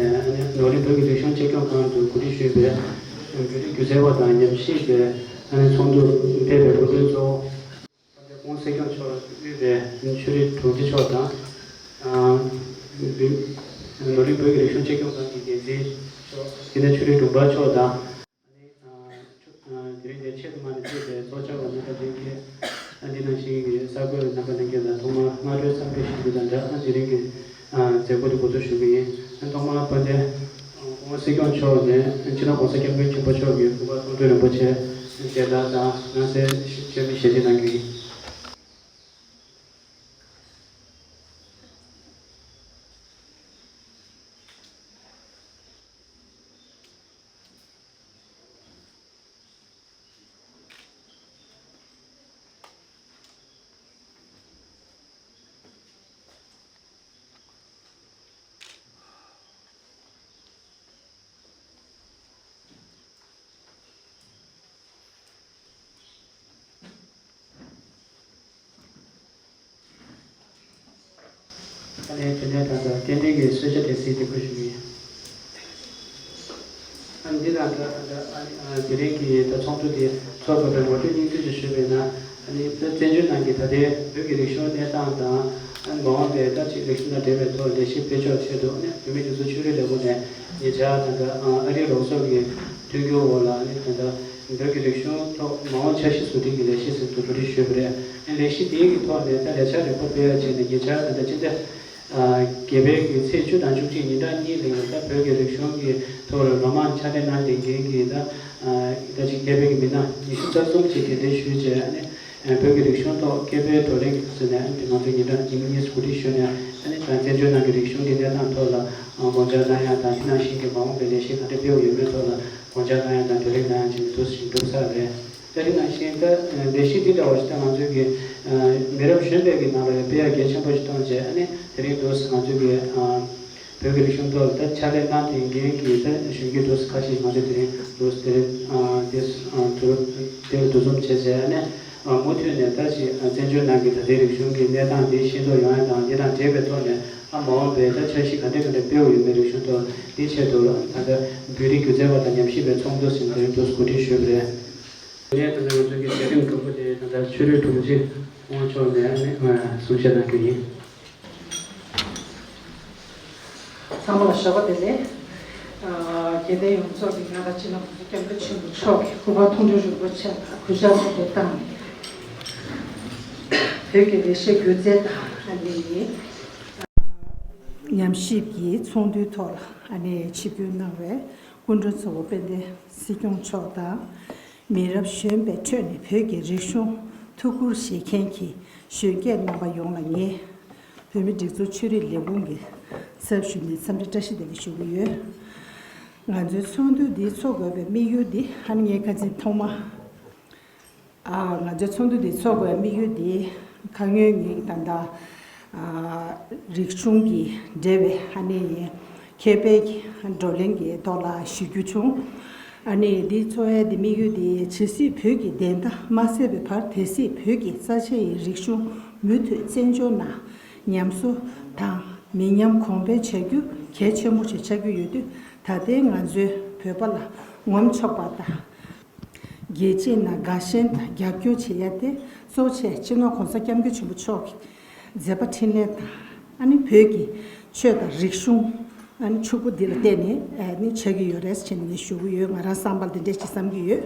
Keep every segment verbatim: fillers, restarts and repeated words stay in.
ནོར་གླིང་བོད་ཀྱི་རིག་གཞུང་གཅེས་སྐྱོང་ཁང་དུ་གོ་སྒྲིག་ཞུས་པའི་བོད་རིགས་སྒྱུ་རྩལ་བ་དང་ཉམས་ཞིབ་པའི་ཚོགས་འདུར་ཕེབས་པའི་སྐུ་མགྲོན་གཙོ་བོ་སྐུ་ངོ་སྲིད་སྐྱོང་མཆོག་དབུས་པའི་ཆོས་རིག་དྲུང་ཆེ་མཆོག་དང་། ནོར་གླིང་བོད་ཀྱི་རིག་གཞུང་གཅེས་སྐྱོང་ཁང་གི་འགན་འཛིན་མཆོག་དེ་ནས་ཆོས་རིག་དྲུང་འཕར་མཆོག་དང་། དེ་རིང་འདིར་ཆེད་དུ་མ་ནས་ཕེབས་པའི་ཚོགས་བཅར་བ་རྣམ་པ་ལྷན་རྒྱས། འདི་ནང་བཞིན་གྱི་གསར་འགོད་རྣམ་པ་ལྷན་རྒྱས་ལ་ཐོག་མར་སྔ་དྲོའི་འཚམས་འདྲི་ཞུ་རྒྱུ་དང་སྦྲགས། དེ་རིང་གི་མཛད་སྒོ་འདི་འགོ་འཛུགས་ཞུ་གི་ཡིན། ཐོག་མར་དཔལ་ལྡན་སྐུ་ངོ་སྲིད་སྐྱོང་མཆོག་ནས་སྤྱི་ནོར་༸གོང་ས་༸སྐྱབས་མགོན་ཆེན་པོ་མཆོག་གི་སྐུ་པར་མཐོང་གྲོལ་རིན་པོ་ཆེ་མཇལ་དར་དང་སྣང་གསལ་ཞལ་འདོན་ཞལ་འདེབས་གནང་རྒྱུ་ཡིན། ཨ་ནི་དེ་ནས་ད་ལྟ་རྟེན་འབྲེལ་གྱི་གསོལ་ཇ་དེ་གཟིགས་ཏེ་འགོ་ཞུ་གི་ཡིན། ཨ་ནི་འདི་དང་ད་ད་ཨ་ནི་དེ་རིང་གི་ད་ཚོགས་འདུ་དེ་ཚོགས་དགོས་པའི་ངོ་སྤྲོད་སྙིང་བསྡུས་ཅིག་ཞུས་པ་ཡིན་ན། ཨ་ནི་ད་བཙན་བྱོལ་ནང་གི་ད་ལྟའི་བོད་ཀྱི་རིག་གཞུང་གནས་སྟངས་དང་། ཨ་ནི་མ་འོངས་པའི་ད་ཅིག་རིག་གཞུང་དང་འབྲེལ་བའི་ཐོག་ལས་གཞི་སྤེལ་ཕྱོགས་ཆེད་དུ། ཨ་ནི་བོད་མིའི་སྒྲིག་འཛུགས་ཆོས་རིག་ལས་ཁུངས་ནས་ཉེ་ཆར་ད་ལྟ་ཨ་རིའི་རོགས་ཚོགས་ཀྱི་མཐུན་འགྱུར་འོག་ལ། ཨ་ནི་ད་ལྟ་བོད་ཀྱི་རིག་གཞུང་ཐོག་མ་འོངས་འཆར་གཞི་བཟོ་སྒྲིག་གི་ལས་གཞི་ཟེར་དུ་གོ་སྒྲིག་ཞུས་པ་རེད། ཨ་ནི་ལས་གཞི་དེའི་གི་ཐོག་ནས་ད་ལས་འཆར་རིམ་པ་སྤེལ་ཡ་བྱས་ནས། ཉེ་ཆར་ད་ལྟ་ཕྱི་ཟླ་ཨ་བརྒྱད་པའི་གི་ཚེས་བཅུ་དང་བཅུ་གཅིག་ཉིན་གྲངས་གཉིས་རིང་ལ་ད་བོད་ཀྱི་རིག་གཞུང་གི་ཐོག་ལ་ལོ་མང་ཕྱག་ལས་གནང་བསྡད་མཁན་གྱི་ད་ཨ་ད་ཅིག་མཁས་པའི་གི་མི་སྣ་ཉི་ཤུ་རྩ་གསུམ་ཅིག་གདན་འདྲེན་ཞུས་བྱས། ཨ་ནི་ཨ་བོད་ཀྱི་རིག་གཞུང་ཐོག་མཁས་པའི་བགྲོ་གླེང་ཟེར་ནས། ཨ་ནི་ང་ཚོས་ཉིན་གྲངས་ཉིན་གཉིས་གོ་སྒྲིག་ཞུས་ནས། ཨ་ནི་ད་བཙན་བྱོལ་ནང་གི་རིག་གཞུང་གི་གནས་སྟངས་ཐོག་ལ་ཨ་དགོངས་འཆར་གནང་ཡ་དང་། དེ་ནང་བཞིན་གྱི་མ་འོངས་པའི་ལས་གཞི་ག་འདྲ་སྤེལ་བ་ཡོད་མེད་ཐོག་ལ་དགོངས་འཆར་གནང་ཡ་དང་བགྲོ་གླེང་གནང་ཡ་བྱས་ནས་འདུག་སེ་ཞིག་འགྲུབ་ཚར་རེད། ད་དེ་ནང་བཞིན་ད་ལས་གཞི་འདི་འདྲ་བ་ཞིག་ད་ང་ཚོའི་གི་མི་རབས་གཞོན་པའི་གི་ནང་ལ་ཡང་སྤེལ་ཡ་གལ་ཆེན་པོ་ཞིག་མཐོང་བྱས། ཨ་ནི་དེ་རིང་འདུག་སེ་ང་ཚོའི་གི་བོད་ཀྱི་རིག་གཞུང་ཐོག་ལ་ད་ཕྱག་ལས་གནང་བསྡད་མཁན་གྱི་ད་གཞོན་སྐྱེས་འདུག་སེ་ཁ་ཤས་ང་ཚོས་དེ་རིང་འདུག་སེ་དེ་རིང་དེ་དུ་དེ་འདུ་འཛོམས་བྱས་བྱས། ཨ་ནི་མུ་མཐུད་ནས་ད་ཅིག་བཙན་བྱོལ་ནང་གི་ད་ལྟའི་རིག་གཞུང་གི་གནས་སྟངས་དེ་ཤེས་རྟོགས་ཡོང་ཡ་དང་། དེ་དང་འབྲེལ་བའི་ཐོག་ནས་ཨ་མ་འོངས་པའི་ད་འཆར་གཞི་ག་འདྲ་ག་འདྲ་སྤེལ་བ་ཡོད་མེད་རིག་གཞུང་ཐོག་དེའི་ཆེད་དུ་ད་ལྟ་བོད་རིགས་སྒྱུ་རྩལ་བ་དང་ཉམས་ཞིབ་པའི་ཚོགས་འདུ་ཟེར་དེ་རིང་འདུག་སེ་གོ་སྒྲིག་ཞུས་པ་རེད། དེ་ནས་ད་ལྟ་ང་ཚོའི་གི་མཛད་རིམ་དྲུག་པ་དེ་ད་ལྟ་ཆོས་རིག་དྲུང་ཆེ་སྐུ་ངོ་མཆོག་ནས་ནས་གསུང་བཤད་གནང་རྒྱུ་ཡིན། ཚང་མ་ལ་ཞོགས་པ་བདེ་ལེགས། ཨ་དགེ་ལྡན་ཡོངས་རྫོགས་ཀྱི་ང་དང་སྤྱི་ནོར་༸གོང་ས་༸སྐྱབས་མགོན་ཆེན་པོ་མཆོག་གི་སྐུ་པར་མཐོང་གྲོལ་རིན་པོ་ཆེ་ལ་གུས་ཕྱག་འཚལ་ཏེ་བཏང་ནས། བོད་ཀྱི་ལེགས་བཤད་སྒྱུ་རྩལ་དང་ཨ་ནི་ཉམས་ཞིབ་ཀྱི་ཚོགས་འདུའི་ཐོག་ལ་ཨ་ནི་ཆིབས་བསྒྱུར་གནང་བའི་སྐུ་མགྲོན་གཙོ་བོ་དཔལ་ལྡན་སྲིད་སྐྱོང་མཆོག་དང་། མི་རབས་གཞོན་པའི་ཁྲོད་ནས་བོད་ཀྱི་རིག་གཞུང་ཐུགས་ཁུར་བཞེས་མཁན་གྱི་གཞོན་སྐྱེས་རྣམ་པ་ཡོངས་ལ་ངས་བོད་མིའི་སྒྲིག་འཛུགས་ཆོས་རིག་ལས་ཁུངས་ཀྱི་ཚབ་ཞུས་ནས་འཚམས་འདྲི་བཀྲ་ཤིས་བདེ་ལེགས་ཞུ་གི་ཡོད། ང་ཚོའི་ཚོགས་འདུ་འདི་ཚོགས་དགོས་པའི་དམིགས་ཡུལ་འདི་ཨ་ནི་ངས་ཁ་སང་ཐོག་མ། ཨ་ང་ཚོའི་ཚོགས་འདུ་འདི་ཚོགས་དགོས་པའི་དམིགས་ཡུལ་འདི་ཁ་སྔོན་ངས་ད་ལྟ་ཨ་རིག་གཞུང་གི་འབྲེལ་བའི་ཨ་ནི་མཁས་པའི་བགྲོ་གླེང་གི་ཐོག་ལ་ཞུ་རྒྱུ་བྱུང་། ཨ་ནི་འདི་ཚོགས་ཡས་འདི་དམིགས་ཡུལ་འདི་ཇི་སྲིད་བོད་ཀྱི་བདེན་མཐའ་མ་གསལ་བའི་བར། དེ་སྲིད་བོད་ཀྱི་རྩ་ཆེ་ཡི་རིག་གཞུང་མུ་མཐུད་བཙན་བྱོལ་ནང་ཉམས་གསོ་དང་མི་ཉམས་གོང་འཕེལ་བྱ་རྒྱུ་གལ་ཆེན་པོ་ཞིག་ཆགས་ཀྱི་ཡོད་དུས། ད་ལྟའི་ང་ཚོའི་བོད་པ་ལ་ངོམ་ཆོག་པ་དང་། རྒྱལ་སྤྱིའི་ནང་དགའ་ཞེན་དང་རྒྱབ་སྐྱོར་བྱེད་ཡ་དེ་གཙོ་ཆེ་སྤྱི་ནོར་༸གོང་ས་༸སྐྱབས་མགོན་ཆེན་པོ་མཆོག་གི་མཛད་པ་འཕྲིན་ལས་དང་། ཨ་ནི་བོད་ཀྱི་ཆོས་དང་རིག་གཞུང་ཨ་ནི་ཕྱུག་པོ་འདི་ལ་བརྟེན་ནས་ཨ་ནི་ཆགས་ཀྱི་ཡོད་རེད་ཟེར་ནས་ངས་ཞུ་གི་ཡོད། ང་རང་བསམ་པར་འདི་འདྲས་ཅིག་བསམ་གྱི་ཡོད།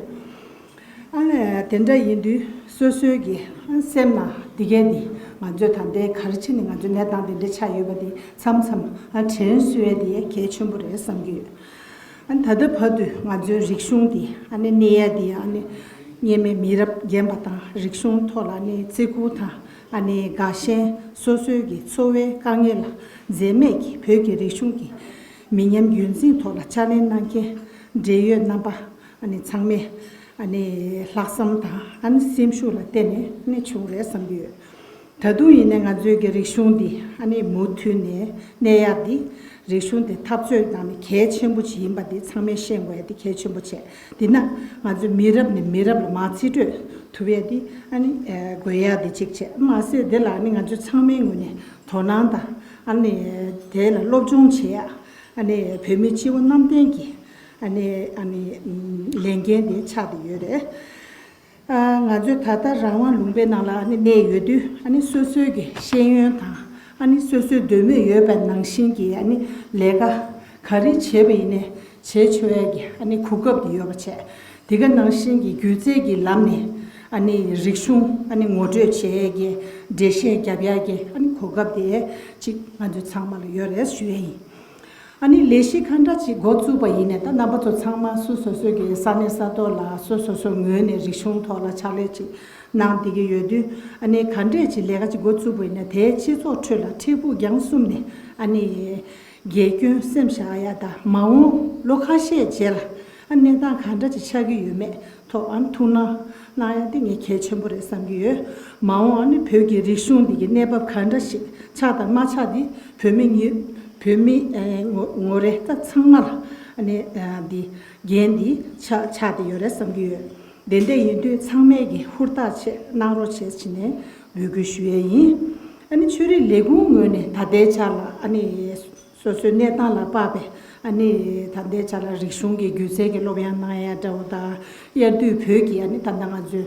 ཨ་ནི་དེ་འདྲ་ཡིན་དུས་སོ་སོའི་གི་ཨ་སེམས་ནང་འདི་གས་འདི་ང་ཚོས་ད་ལྟའི་ག་རེ་བྱས་ནས་ང་ཚོའི་གནས་སྟངས་འདི་འདྲས་ཆགས་ཡོད་པ་འདི་མཚམས་མཚམས་ཨ་དྲན་གསོ་ཡ་འདི་གལ་ཆེན་པོ་རེད་བསམ་གྱི་ཡོད། ཨ་ནི་ད་ལྟ་བར་དུ་ང་ཚོའི་རིག་གཞུང་འདི་ཨ་ནི་གནས་ཡ་འདི་ཨ་ནི་སྔོན་མའི་མི་རབས་རྒན་པ་དང་རིག་གཞུང་ཐོག་ལ་ཨ་ནི་བརྩི་བཀུར་དང་། ཨ་ནི་དགའ་ཞེན། སོ་སོའི་གི་འཚོ་བའི་དཀའ་ངལ་ལ་འཛེམ་མེད་ཀྱིས་བོད་ཀྱི་རིག་གཞུང་གི་མི་ཉམས་རྒྱུན་འཛིན་ཐོག་ལ་ཕྱག་ལས་གནང་མཁན་འབྲེལ་ཡོད་རྣམ་པ་ཨ་ནི་ཚང་མས་ཨ་ནི་ལྷག་བསམ་དང་ཨ་ནི་སེམས་ཤུགས་ལ་བརྟེན་ནས་ཨ་ནི་བྱུང་རེད་བསམ་གྱི་ཡོད། ད་དུང་ཡིན་ནའི་ང་ཚོའི་གི་རིག་གཞུང་འདི་ཨ་ནི་མུ་མཐུད་ནས་གནས་ཡག་འདི། རིག་གཞུང་དེ་འཐབ་རྩོད་ནང་ནས་གལ་ཆེན་པོ་ཅིག་ཡིན་པ་འདི་ཚང་མས་ཤེས་དགོས་ཡ་འདི་གལ་ཆེན་པོ་བྱས། འདི་ན་ང་ཚོ་མི་རབས་ནས་མི་རབས་ལ་མ་རྩིས་སྤྲོད་ཐུབ་ཡ་འདི་ཨ་ནི་དགོས་ཡ་འདི་གཅིག་བྱས། མ་ཟད་འདི་ལ་ཨ་ནི་ང་ཚོ་ཚང་མའི་ངོས་ནས་དོ་སྣང་དང་། ཨ་ནི་དེ་ལ་སློབ་སྦྱོང་བྱེད་ཡ། ཨ་ནི་བོད་མི་སྤྱི་བོ་གནམ་བསྟན་གྱི་ཨ་ནི་ཨ་ནི་ལས་འགན་དེ་ཆགས་བསྡད་ཡོད་རེད། ཨ་ང་ཚོས་ད་ལྟ་རང་དབང་ལུང་པའི་ནང་ལ་ཨ་ནི་གནས་ཡོད་དུས། ཨ་ནི་སོ་སོའི་གི་ཤེས་ཡོན་དང་ཨ་ནི་སོ་སོའི་འདོད་མོས་ཡོད་པ་ནང་བཞིན་གྱི་ཨ་ནི་ལས་ཀ་ག་རེ་བྱས་པ་ཡིན་ནའི་བྱེད་ཆོག་ཡ་གི་ཨ་ནི་གོ་སྐབས་དེ་ཡོད་པ་བྱས། དེ་ག་ནང་བཞིན་གྱི་སྒྱུ་རྩལ་གྱི་ལམ་ནས་ཨ་ནི་རིག་གཞུང་ཨ་ནི་ངོ་སྤྲོད་བྱེད་ཡས་ཀྱི་འགྲེལ་བཤད་རྒྱབ་ཡས་ཀྱི་ཨ་ནི་གོ་སྐབས་དེ་ཅིག་ང་ཚོ་ཚང་མ་ལ་ཡོད་རེད་ཞུ་ཡས་ཡིན། ཨ་ནི་ལས་གཞི་ག་འདྲ་ཅིག་འགོ་བཙུགས་པ་ཡིན་ནའི་ད་རྣམ་པ་ཚོ་ཚང་མ་སོ་སོ་སོ་གི་ས་གནས་ས་ཐོག་ལ་སོ་སོ་སོ་ངོས་ནས་རིག་གཞུང་ཐོག་ལ་ཕྱག་ལས་ཅིག་གནང་བསྡད་ཀྱི་ཡོད་དུས། ཨ་ནི་ག་འདྲས་ཅིག་ལས་ཀ་ཅིག་འགོ་བཙུགས་པ་ཡིན་ནའི་དེའི་སྤྱི་ཚོགས་ཁྲོད་ལ་འཕྲལ་ཕུགས་རྒྱང་གསུམ་ནས་ཨ་ནི་དགེ་སྐྱོན་སེམས་བཞག་ཡ་དང་མ་འོངས་ལོ་ཁ་ཤས་རྗེས་ལ་ཨ་གནས་སྟངས་ག་འདྲ་ཅིག་ཆགས་ཀྱི་ཡོད་མེད་ཐོག་ཨ་ནི་ཐུགས་སྣང་གནང་ཡ་དེ་ངས་གལ་ཆེན་པོ་རེད་བསམ་གྱི་ཡོད། མ་འོངས་ཨ་ནི་བོད་ཀྱི་རིག་གཞུང་འདི་གི་གནས་བབ་ག་འདྲ་ཞིག་ཆགས་དང་མ་ཆགས་དེ་བོད་མི་ཉིད་བོད་མི་ཨེ་ངོ་ངོ་རེ་ད་ཚང་མ་ལ་ཨ་ནི་ཨ་འདི་འགན་འདི་ཆགས་ཆགས་བསྡད་ཡོད་རེད་བསམ་གྱི་ཡོད། དེ་འདྲ་ཡིན་དུས་ཚང་མས་ཀྱི་ཧུར་ཐག་བྱེད་གནང་རོགས་བྱེད་ཅེས་ནས་འབོད་སྐུལ་ཞུ་ཡས་ཡིན། ཨ་ནི་ཆོས་རིག་ལས་ཁུངས་ངོས་ནས་ད་ལྟའི་ཆ་ལ་ཨ་ནི་སོ་སོའི་གནས་སྟངས་ལ་དཔག་པའི་ཨ་ནི་ད་ལྟའི་ཆ་ལ་རིག་གཞུང་གི་སྒྱུ་རྩལ་གྱི་སློབ་ཡོན་གནང་ཡས་འདྲ་བོ་དང་། དབྱར་དུས་བོད་ཀྱི་ཨ་ནི་ད་ལྟ་ང་ཚོའི་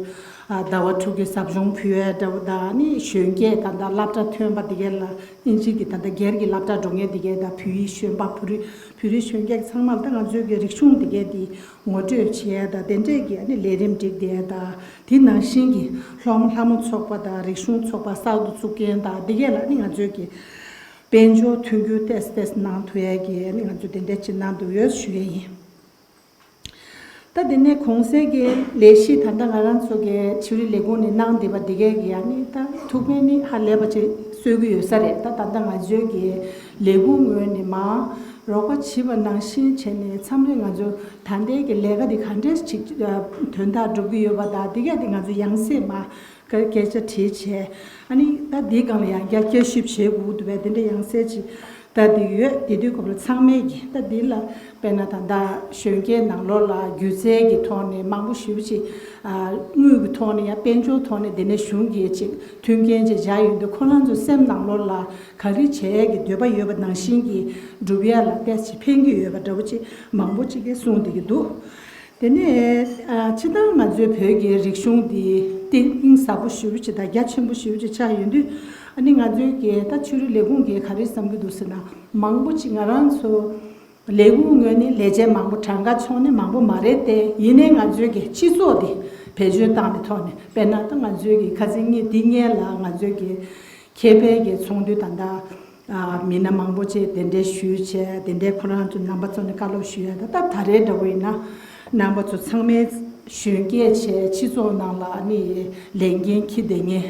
ཨ་ཟླ་བ་དྲུག་གི་ཟབ་སྦྱོང་ཕུལ་ཡས་འདྲ་བོ་དང་། ཨ་ནི་གཞོན་སྐྱེས་ད་ལྟ་སློབ་གྲྭ་ཐོན་པ་དེ་གས་ལ་ཨིན་ཇི་གི་ད་ལྟ་སྒེར་གྱི་སློབ་གྲྭ་འགྲོ་མཁན་དེ་གས་དང་བོད་ཡིག་གཞོན་པ་བོད་རིགས་བོད་རིགས་གཞོན་སྐྱེས་ཚང་མ་ལ་ད་ང་ཚོའི་གི་རིག་གཞུང་དེ་གས་དེ་ངོ་སྤྲོད་བྱེད་ཡས་དང་དེ་འདྲས་ཀྱི་ཨ་ནི་ལས་རིམ་སྒྲིག་བསྡད་ཡས་དང་། དེ་ནང་བཞིན་གྱི་སློབ་མ་ལྷ་མོ་ཚོགས་པ་དང་རིག་གཞུང་ཚོགས་པ་གསར་དུ་བཙུགས་མཁན་དང་དེ་གས་ལ་ཨ་ནི་ང་ཚོའི་གི་དཔལ་འབྱོར་མཐུན་འགྱུར་ཏོག་ཙམ་ཏོག་ཙམ་གནང་ཐུབ་ཡས་ཀྱི་ཨ་ནི་ང་ཚོ་དེ་འདྲས་ཅིག་གནང་འདུག་ཡོད་ཞུ་ཡས་ཡིན། ད་དེ་ནས་གོང་གསལ་གྱི་ལས་གཞི་ད་ལྟ་ང་རང་ཚོ་གི་ཆོས་རིག་ལས་ཁུངས་ནས་གནང་བསྡད་པ་འདི་གས་ཀྱི་ཨ་ནི་ད་ཐུགས་ཕན་ནི་ཧ་ལས་པ་ཅིག་གསོས་ཀྱི་ཡོད་ས་རེད། ད་ད་ལྟ་ང་ཚོའི་གི་ལས་ཁུངས་ངོས་ནས་མ་རོགས་པ་བྱས་པ་ནང་བཞིན་བྱས་ནས་མཚམས་རེ་ང་ཚོ་ད་ལྟའི་གི་ལས་ཀ་འདི་ག་འདྲས་ཅིག་དོན་དག་སྒྲུབ་ཀྱི་ཡོད་པ་དང་འདི་གས་དེ་ང་ཚོ་ཡང་སེ་མ་སྐད་ཆ་དྲིས་བྱས། ཨ་ནི་ད་འདིའི་སྒང་ལ་ཡང་བསྐྱར་བསྐྱར་ཞིབ་བྱེད་དགོས་འདུག་པས་དེ་འདྲ་ཡང་སེ་ཅིག་ད་འདི་ཡོད། དེ་དུས་སྐབས་ལ་ཚང་མས་ཀྱིས་ད་འདི་ལ་དཔེར་ན་ད་ལྟ་གཞོན་སྐྱེས་ནང་ལོགས་ལ་སྒྱུ་རྩལ་གྱི་ཐོག་ནས་མང་པོ་ཞེ་པོ་ཅིག་ཨ་དངུལ་གྱི་ཐོག་ནས་ཡང་དཔལ་འབྱོར་ཐོག་ནས་དེ་ནས་གཞུང་གིས་ཅིག་མཐུན་རྐྱེན་ཅིག་སྦྱར་ཡོང་དུས་ཁོ་རང་ཚོ་སེམས་ནང་ལོགས་ལ་ག་རེ་བྱེད་ཡས་ཀྱི་འདོད་པ་ཡོད་པ་ནང་བཞིན་གྱིས་སྒྲུབ་ཡས་ལ་ཏོག་ཙམ་ཕན་གྱི་ཡོད་པ་འདྲ་པོ་ཅིག་མང་པོ་ཅིག་གིས་གསུངས་བསྡད་ཀྱི་འདུག་དེ་ནས་ཨ་སྤྱིར་བཏང་ང་ཚོའི་བོད་ཀྱི་རིག་གཞུང་འདི་གཏིང་ཟབ་པོ་ཞེ་པོ་ཅིག་དང་རྒྱ་ཆེན་པོ་ཞེ་པོ་ཅིག་ཆགས་ཡོང་དུས། ཨ་ནི་ང་ཚོའི་གི་ད་ཆོས་རིག་ལས་ཁུངས་ཀྱིས་ག་རེ་བསམ་གྱི་འདུག་ཟེར་ན། མང་པོ་ཅིག་ང་རང་ཚོ་ལས་ཁུངས་ངོས་ནས་ལས་བྱེད་མང་པོ་གྲངས་ཀ་ཆུང་ནི་མང་པོ་མ་རེད་དེ། ཡིན་ནའི་ང་ཚོའི་གི་སྤྱི་ཚོགས་འདི་བེད་སྤྱོད་བཏང་བའི་ཐོག་ནས་དཔེར་ན་ད་ང་ཚོའི་གི་ཁ་སང་ཉིན་འདི་སྔོན་ལ་ང་ཚོའི་གི་ཁེ་ཕན་གྱི་ཚོགས་འདུ་ད་ལྟ་ཨ་མི་སྣ་མང་པོ་ཅིག་གདན་འདྲེན་ཞུས་བྱས། དེ་འདྲའི་ཁོ་རང་ཚོ་རྣམ་པ་ཚོ་ནས་བཀའ་སློབ་ཞུ་ཡ་ད་ལྟ་ད་རེས་འདྲ་བོ་ཡིན་ན་རྣམ་པ་ཚོ་ཚང་མའི་གཞོན་སྐྱེས་བྱས་སྤྱི་ཚོགས་ནང་ལ་ཨ་ནི་ལས་འགན་འཁྱེར་བསྡད་མཁན་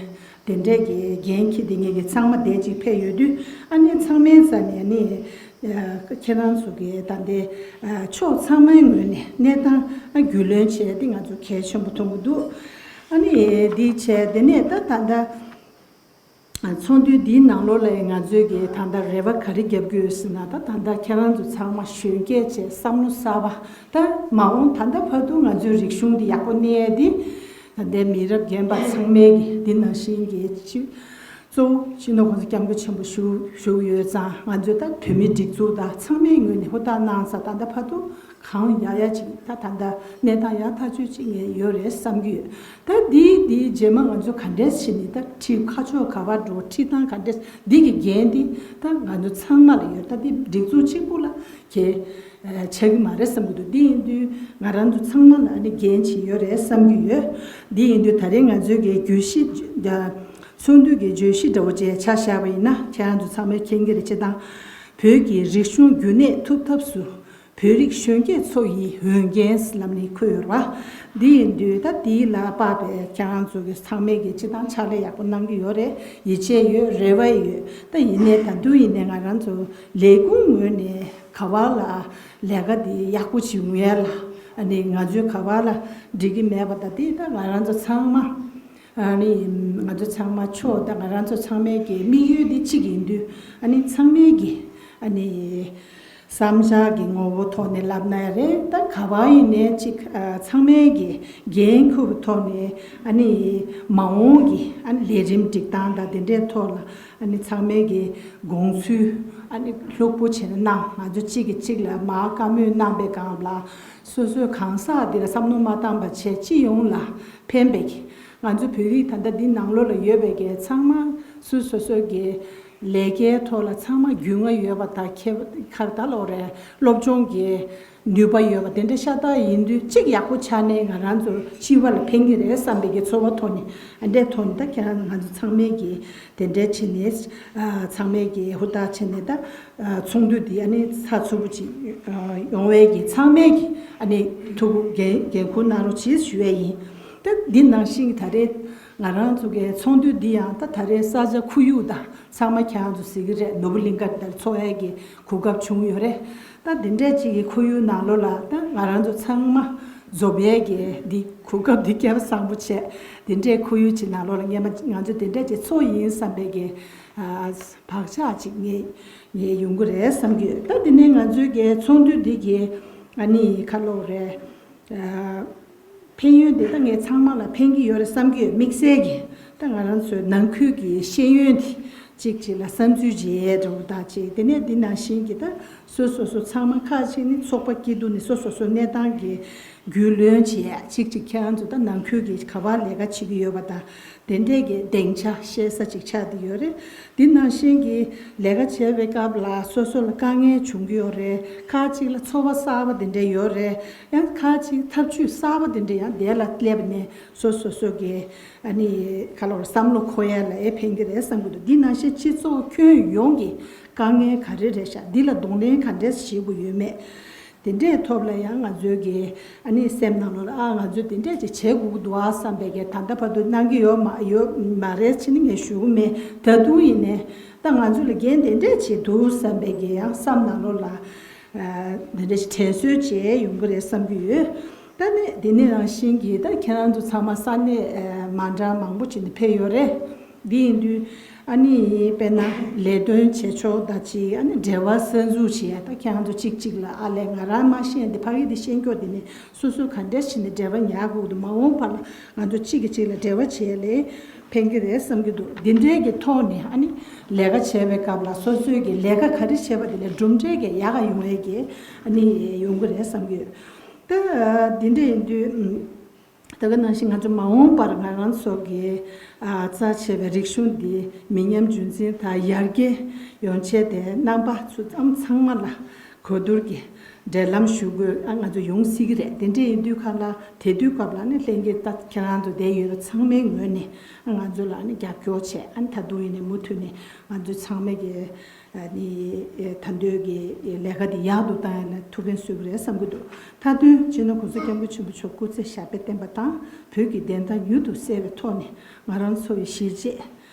དེ་འདྲའི་གི་འགན་འཁྱེར་བསྡད་མཁན་གྱི་ཚང་མ་དེ་ཅིག་ཕེབས་ཡོད་དུས། ཨ་ནི་ཚང་མའི་རྩ་ནས་ཨ་ནི་ཨ་ཁྱེད་རང་ཚོ་གི་ད་ལྟའི་ཨ་ཕྱོགས་ཚང་མའི་ངོས་ནས་གནས་སྟངས་ཨ་རྒྱུས་ལོན་བྱས་ཏེ་ང་ཚོ་གལ་ཆེན་པོ་མཐོང་གི་འདུག་ཨ་ནི་འདི་བྱས་དེ་ནས་ད་ད་ལྟ། ཚོགས་འདུ་འདིའི་ནང་ལོགས་ལ་ང་ཚོས་ཀྱི་ད་ལྟ་རེ་བ་ག་རེ་རྒྱབ་ཀྱི་ཡོད་ཟེར་ན། ད་ད་ལྟ་ཁྱེད་རང་ཚོ་ཚང་མ་གཞོན་སྐྱེས་བྱས་བསམ་བློ་གསར་པ། ད་མ་འོངས་ད་ལྟ་བར་དུ་ང་ཚོའི་རིག་གཞུང་འདི་ཡག་པོ་གནས་ཡས་འདི་ད་ལྟའི་མི་རབས་རྒན་པ་ཚང་མས་ཀྱི་འདི་ནང་བཞིན་གྱི་སྤྱི་གཙོ་བོ་སྤྱི་ནོར་༸གོང་ས་༸སྐྱབས་མགོན་ཆེན་པོ་བཞུགས་བཞུགས་ཡོད་ཙང་། ང་ཚོས་ད་བོད་མིའི་སྒྲིག་འཛུགས་དང་ཚང་མའི་ངོས་ནས་ཧུར་ཐག་གནང་ས་ད་ལྟ་བར་དུ་གང་ཡག་ཡག་ཅིག་ད་ད་ལྟ་གནས་སྟངས་ཡག་ཐག་ཆོད་ཅིག་ངས་ཡོད་རེད་བསམ་གྱི་ཡོད། ད་འདི་འདི་རྗེས་མ་ང་ཚོ་ག་འདྲས་བྱས་ནས་ད་ཁྲིད་ཁ་ཕྱོགས་ག་པར་འགྲོ། ཁྲིད་སྟངས་ག་འདྲས། འདི་གི་འགན་འདི་ད་ང་ཚོ་ཚང་མ་ལ་ཡོད། ད་འདི་སྒྲིག་འཛུགས་གཅིག་པུ་ལ་གལ་ཆགས་ཀྱི་མ་རེད་བསམ་གྱི་འདུག་འདི་ཡིན་དུས་ང་རང་ཚོ་ཚང་མ་ལ་ནི་འགན་ཅིག་ཡོད་རེད་བསམ་གྱི་ཡོད། འདི་ཡིན་དུས་ད་རེས་ང་ཚོའི་གི་བརྗོད་གཞི་ཚོགས་འདུ་གི་བརྗོད་གཞི་འདྲ་བོ་ཅིག་ཆ་བཞག་པ་ཡིན་ན། ཁྱེད་རང་ཚོ་ཚང་མས་མཁྱེན་གྱི་རེད། སྤྱིར་བཏང་བོད་ཀྱི་རིག་གཞུང་རྒྱུན་གནས་ཐུབ་ཐབས་སུ་བོད་རིགས་གཞོན་སྐྱེས་ཚོ་ཡི་འོས་འགན་ལབ་ནས་འཁོད་ཡོད་རེད་པ། འདི་ཡིན་དུས་ད་འདི་ལ་དཔག་པའི་ཁྱེད་རང་ཚོ་གི་ཚང་མས་ཀྱི་སྤྱིར་བཏང་ཕྱག་ལས་ཡག་པོ་གནང་གི་ཡོད་རེད། ཡིད་ཆེས་ཡོད། རེ་བ་ཡོད། ད་ཡིན་ནའི་ད་དུང་ཡིན་ནའི་ང་རང་ཚོ་ལས་ཁུངས་ངོས་ནས་ག་བ་ལ་ལས་ཀ་འདི་ཡག་པོ་བྱེད་འོང་ཡ་ལ། ཨ་ནི་ང་ཚོའི་ག་བ་ལ་འགྲིག་གི་མེད་པ་ད་འདི་ད་ང་རང་ཚོ་ཚང་མ། ཨ་ནི་ང་ཚོ་ཚང་མ་ཕྱོགས་དང་ང་རང་ཚོ་ཚང་མའི་གི་དམིགས་ཡུལ་འདི་གཅིག་ཡིན་དུས། ཨ་ནི་ཚང་མའི་གི་ཨ་ནི་བསམ་འཆར་གྱི་ངོ་བོ་ཐོག་ནས་ལབ་ན་ཡང་རེད། ད་ག་བ་ཡིན་ནའི་གཅིག་ཨ་ཚང་མའི་གི་འགན་འཁུར་བའི་ཐོག་ནས་ཨ་ནི་མ་འོངས་ཀྱི་ཨ་ནི་ལས་རིམ་སྒྲིག་སྟངས་དང་དེ་འདྲའི་ཐོག་ལ་ཨ་ནི་ཚང་མའི་གི་དགོངས་ཚུལ་ ཨ་ནི་ལྷུག་པོ་བྱས་ནས་གནང་། ང་ཚོ་གཅིག་གིས་གཅིག་ལ་མར་བཀའ་མོལ་གནང་པའི་སྒང་ལ། སོ་སོའི་གང་ཟག་འདི་ལ་བསམ་བློ་མ་བཏང་པ་བྱས། སྤྱི་ཡོངས་ལ་ཕན་པའི་གི། ང་ཚོ་བོད་རིགས་ད་ལྟ་འདི་ནང་ལོགས་ལ་ཡོད་པའི་གི་ཚང་མ་སོ་སོ་སོ་གི་ལས་ཀའི་ཐོག་ལ་ཚང་མ་རྒྱུས་མངའ་ཡོད་པ་དང་། ཁེ་ཁར་ད་ལོ་རེ་སློབ་སྦྱོང་གི་ནུས་པ་ཡོད་པ་དེ་འདྲ་ཤ་སྟག་ཡིན་དུས། གཅིག་ཡག་པོ་ཆགས་ནས་ང་རང་ཚོ་སྤྱི་པ་ལ་ཕན་གྱི་རེད་བསམ་པའི་གི་ཚོར་བ་ཐོག་ནས། ཨ་འདྲའི་ཐོག་ནས་ད་ཁྱེད་རང་ང་ཚོ་ཚང་མས་གི་དེ་འདྲའི་བྱས་ནས། ཨ་ཚང་མས་ཀྱི་ཧུར་ཐག་བྱས་ནས། ད་ཨ་ཚོགས་འདུ་འདི་ཨ་ནི་ཚགས་ཚུད་པོ་ཅིག་ཨ་ཡོང་བའི་གི་ཚང་མས་ཀྱི་ཨ་ནི་ཐུགས་འགན་འགན་འཁུར་གནང་རོགས་གྱིས་ཞུ་ཡས་ཡིན། ད་འདི་ནང་བཞིན་གྱི་ད་རེས་ང་རང་ཚོ་གི་ཚོགས་འདུ་འདི་ཡང་ད་ད་རེས་ས་ཆ་ཁོར་ཡུག་དང་ཚང་མ་ཁྱེད་རང་ཚོ་གཟིགས་ཀྱི་རེད། ནོར་བུ་གླིང་ཁ་དེར་ཚོགས་ཡས་ཀྱི་གོ་སྐབས་བྱུང་ཡོད་རེད། ད་འདི་འདྲའི་ཅིག་གི་ཁོར་ཡུག་ནང་ལོགས་ལ་ད་ང་རང་ཚོ་ཚང་མ་འཛོམས་ཡས་ཀྱི་འདི་གོ་སྐབས་འདི་སྐལ་བ་བཟང་པོ་བྱས། འདི་འདྲའི་ཁོར་ཡུག་ཅིག་ནང་ལོགས་ལ་སྔན་མ་ང་ཚོ་འདི་འདྲའི་ཅིག་ཚོགས་ཡིན་བསམ་པའི་གི་ཨ་བག་ཆགས་ཅིག་ངས་ངས་ཡོང་གི་རེད་བསམ་གྱི་ཡོད། ད་འདི་ནས་ང་ཚོའི་གི་ཚོགས་འདུ་འདི་གི་ཨ་ནི་ཁ་ལོ་རེད། ཨ་ཕན་ཡོན་དེ་ད་ངས་ཚང་མ་ལ་ཕན་གྱི་ཡོད་རེད་བསམ་གྱི་ཡོད། དམིགས་བསལ་གྱི་ད་ང་རང་ཚོའི་ནང་ཁུལ་གྱི་ཤེས་ཡོན་དེ་གཅིག་གཅིག་ལ་བསམ་ཚུལ་བརྗེ་ཡས་འདྲ་བོ་དང་གཅིག་དེ་ནས་འདི་ནང་བཞིན་གྱི་ད་སོ་སོ་སོ་ཚང་མ་ཁག་ཅིག་ནི་ཚོགས་པ་སྐྱིད་སྡུག་ནི་སོ་སོ་སོ་གནས་སྟངས་ཀྱི་རྒྱུས་ལོན་བྱེད་ཡས། གཅིག་གཅིག་ཁྱེད་རང་ཚོ་ད་ནང་ཁུལ་གྱི་ག་པར་ལས་ཀ་བྱེད་ཀྱི་ཡོད་པ་དང་། དེ་འདྲས་ཀྱི་སྡིངས་ཆ་བཤད་ས་ཅིག་ཆགས་བསྡད་ཡོད་རེད། འདི་ནང་བཞིན་གྱི་ལས་ཀ་བྱེད་པའི་སྐབས་ལ་སོ་སོ་ལ་དཀའ་ངལ་བྱུང་གི་ཡོད་རེད། ཁག་ཅིག་ལ་ཚོར་བ་གསར་པ་དེ་འདྲས་ཡོད་རེད། ཡང་ཁག་ཅིག་ཐབས་ཇུས་གསར་པ་དེ་འདྲས་ཡང་དེ་ལ་སླེབས་ནས་སོ་སོ་སོ་གི་ཨ་ནི་ག་ལོར་བསམ་བློ་འཁོར་ཡ་ལ་ཨེ་ཕན་གྱི་རེད་བསམ་གྱི་འདུག་འདི་ནང་བཞིན་སྤྱི་ཚོགས་ཁྱོན་ཡོངས་ཀྱི་དཀའ་ངལ་ག་རེ་རེད་ཤག་འདི་ལ་གདོང་ལེན་ག་འདྲས་བྱེད་དགོས་ཡོད་མེད། དེ་འདྲའི་ཐོག་ལ་ཡང་ང་ཚོའི་གི་ཨ་ནི་སེམས་ནང་ལོགས་ལ། ཨ་ང་ཚོས་དེ་འདྲས་ཅིག་བྱེད་དགོས་ཀྱི་འདུག་ཨ་བསམ་པའི་གི་ད་ལྟ་བར་དུ་གནང་གི་ཡོད་མ་ཡོད་མ་རེད་ཅེས་ནི་ངས་ཞུ་གི་མེད། ད་དུང་ཡིན་ནའི་ད་ང་ཚོ་ལ་འགན་དེ་འདྲས་ཅིག་འདུག་བསམ་པའི་གི་ཡང་བསམ་ནང་ལོགས་ལ་ཨ་དེ་འདྲས་ཅིག་དྲན་གསོ་བྱས་ཡོང་གི་རེད་བསམ་གྱི་ཡོད། ད་ནི་དེ་ནས་རང་བཞིན་གྱིས་ད་ཁྱེད་རང་ཚོ་ཚང་མ་ས་གནས་ཨ་མ་འདྲ་མང་པོ་ཅིག་ནས་ཕེབས་ཡོད་རེད། འདི་ཡིན་དུས་ཨ་ནི་དཔེར་ན་ལས་དོན་བྱེད་ཕྱོགས་དང་གཅིག་ཨ་ནི་འབྲེལ་བ་གསར་འཛུགས་བྱེད་ཡ། ད་ཁྱེད་རང་ཚོ་གཅིག་གཅིག་ལ་ཨ་ལས་ང་རང་མ་ཤེས་འདི་ཕ་གི་འདི་ཤེས་མཁན་འདི་ནས་སོ་སོ་ག་འདྲས་བྱས་ནས་འབྲེལ་བ་ཉར་དགོས་འདུག་མ་འོངས་པ་ལ་ང་ཚོ་གཅིག་གིས་གཅིག་ལ་འབྲེལ་བ་བྱེད་ཡ་ལས་ཕན་གྱི་རེད་བསམ་གྱི་འདུག་འདི་འདྲའི་གི་ཐོག་ནས་ཨ་ནི་ལས་ཀ་བྱེད་པའི་སྐབས་ལ་སོ་སོའི་གི་ལས་ཀ་ག་རེ་བྱས་པ་དེ་ལས་གྲུབ་འབྲས་གི་ཡག་ག་ཡོང་བའི་གི་ཨ་ནི་ཡོང་གི་རེད་བསམ་གྱི་ཡོད། ད་འདི་འདྲ་ཡིན་དུས། ད་ག་ནང་བཞིན་ང་ཚོ་མ་འོངས་པར་ང་རང་ཚོ་གི་ཨ་རྩ་ཆེ་བའི་རིག་གཞུང་འདི་མི་ཉམས་རྒྱུན་འཛིན་དང་ཡར་རྒྱས་ཡོང་ཆེད་དེ་རྣམ་པ་ཚོ་ཨམ་ཚང་མ་ལ་གོ་བསྡུར་གྱི་འབྲེལ་ལམ་ཞུ་དགོས། ཨ་ང་ཚོ་ཡོང་སྲིད་ཀྱི་རེད། དེ་འདྲ་ཡིན་དུས་ཁ་ལ་དེ་དུས་སྐབས་ལ་ནི་ལྷན་རྒྱས་ད་ཁྱེད་རང་ཚོ་བསྡད་ཡོད་པ་ཚང་མའི་ངོས་ནས་ཨ་ང་ཚོ་ལ་ནི་རྒྱབ་སྐྱོར་བྱས། ཨ་ནི་ད་དུང་ཡིན་ནའི་མུ་མཐུད་ནས་ང་ཚོ་ཚང་མས་ཀྱི་ཨ་ནི་ད་འདོད་ཀྱི་ལས་ཀ་འདི་ཡག་ཏུ་བཏང་ཡ་ལ་ཐུགས་ཕན་གསོས་ཀྱི་རེད་བསམ་གྱི་འདུག་མཐའ་དོན་སྤྱི་ནོར་༸གོང་ས་༸སྐྱབས་མགོན་ཆེན་པོ་མཆོག་སྐུ་ཚེ་ཞབས་པད་བརྟན་པ་དང་བོད་ཀྱི་བདེན་མཐའ་མྱུར་དུ་གསལ་བའི་ཐོག་ནས་ང་རང་ཚོ་ཡི་གཞིས་བྱེས་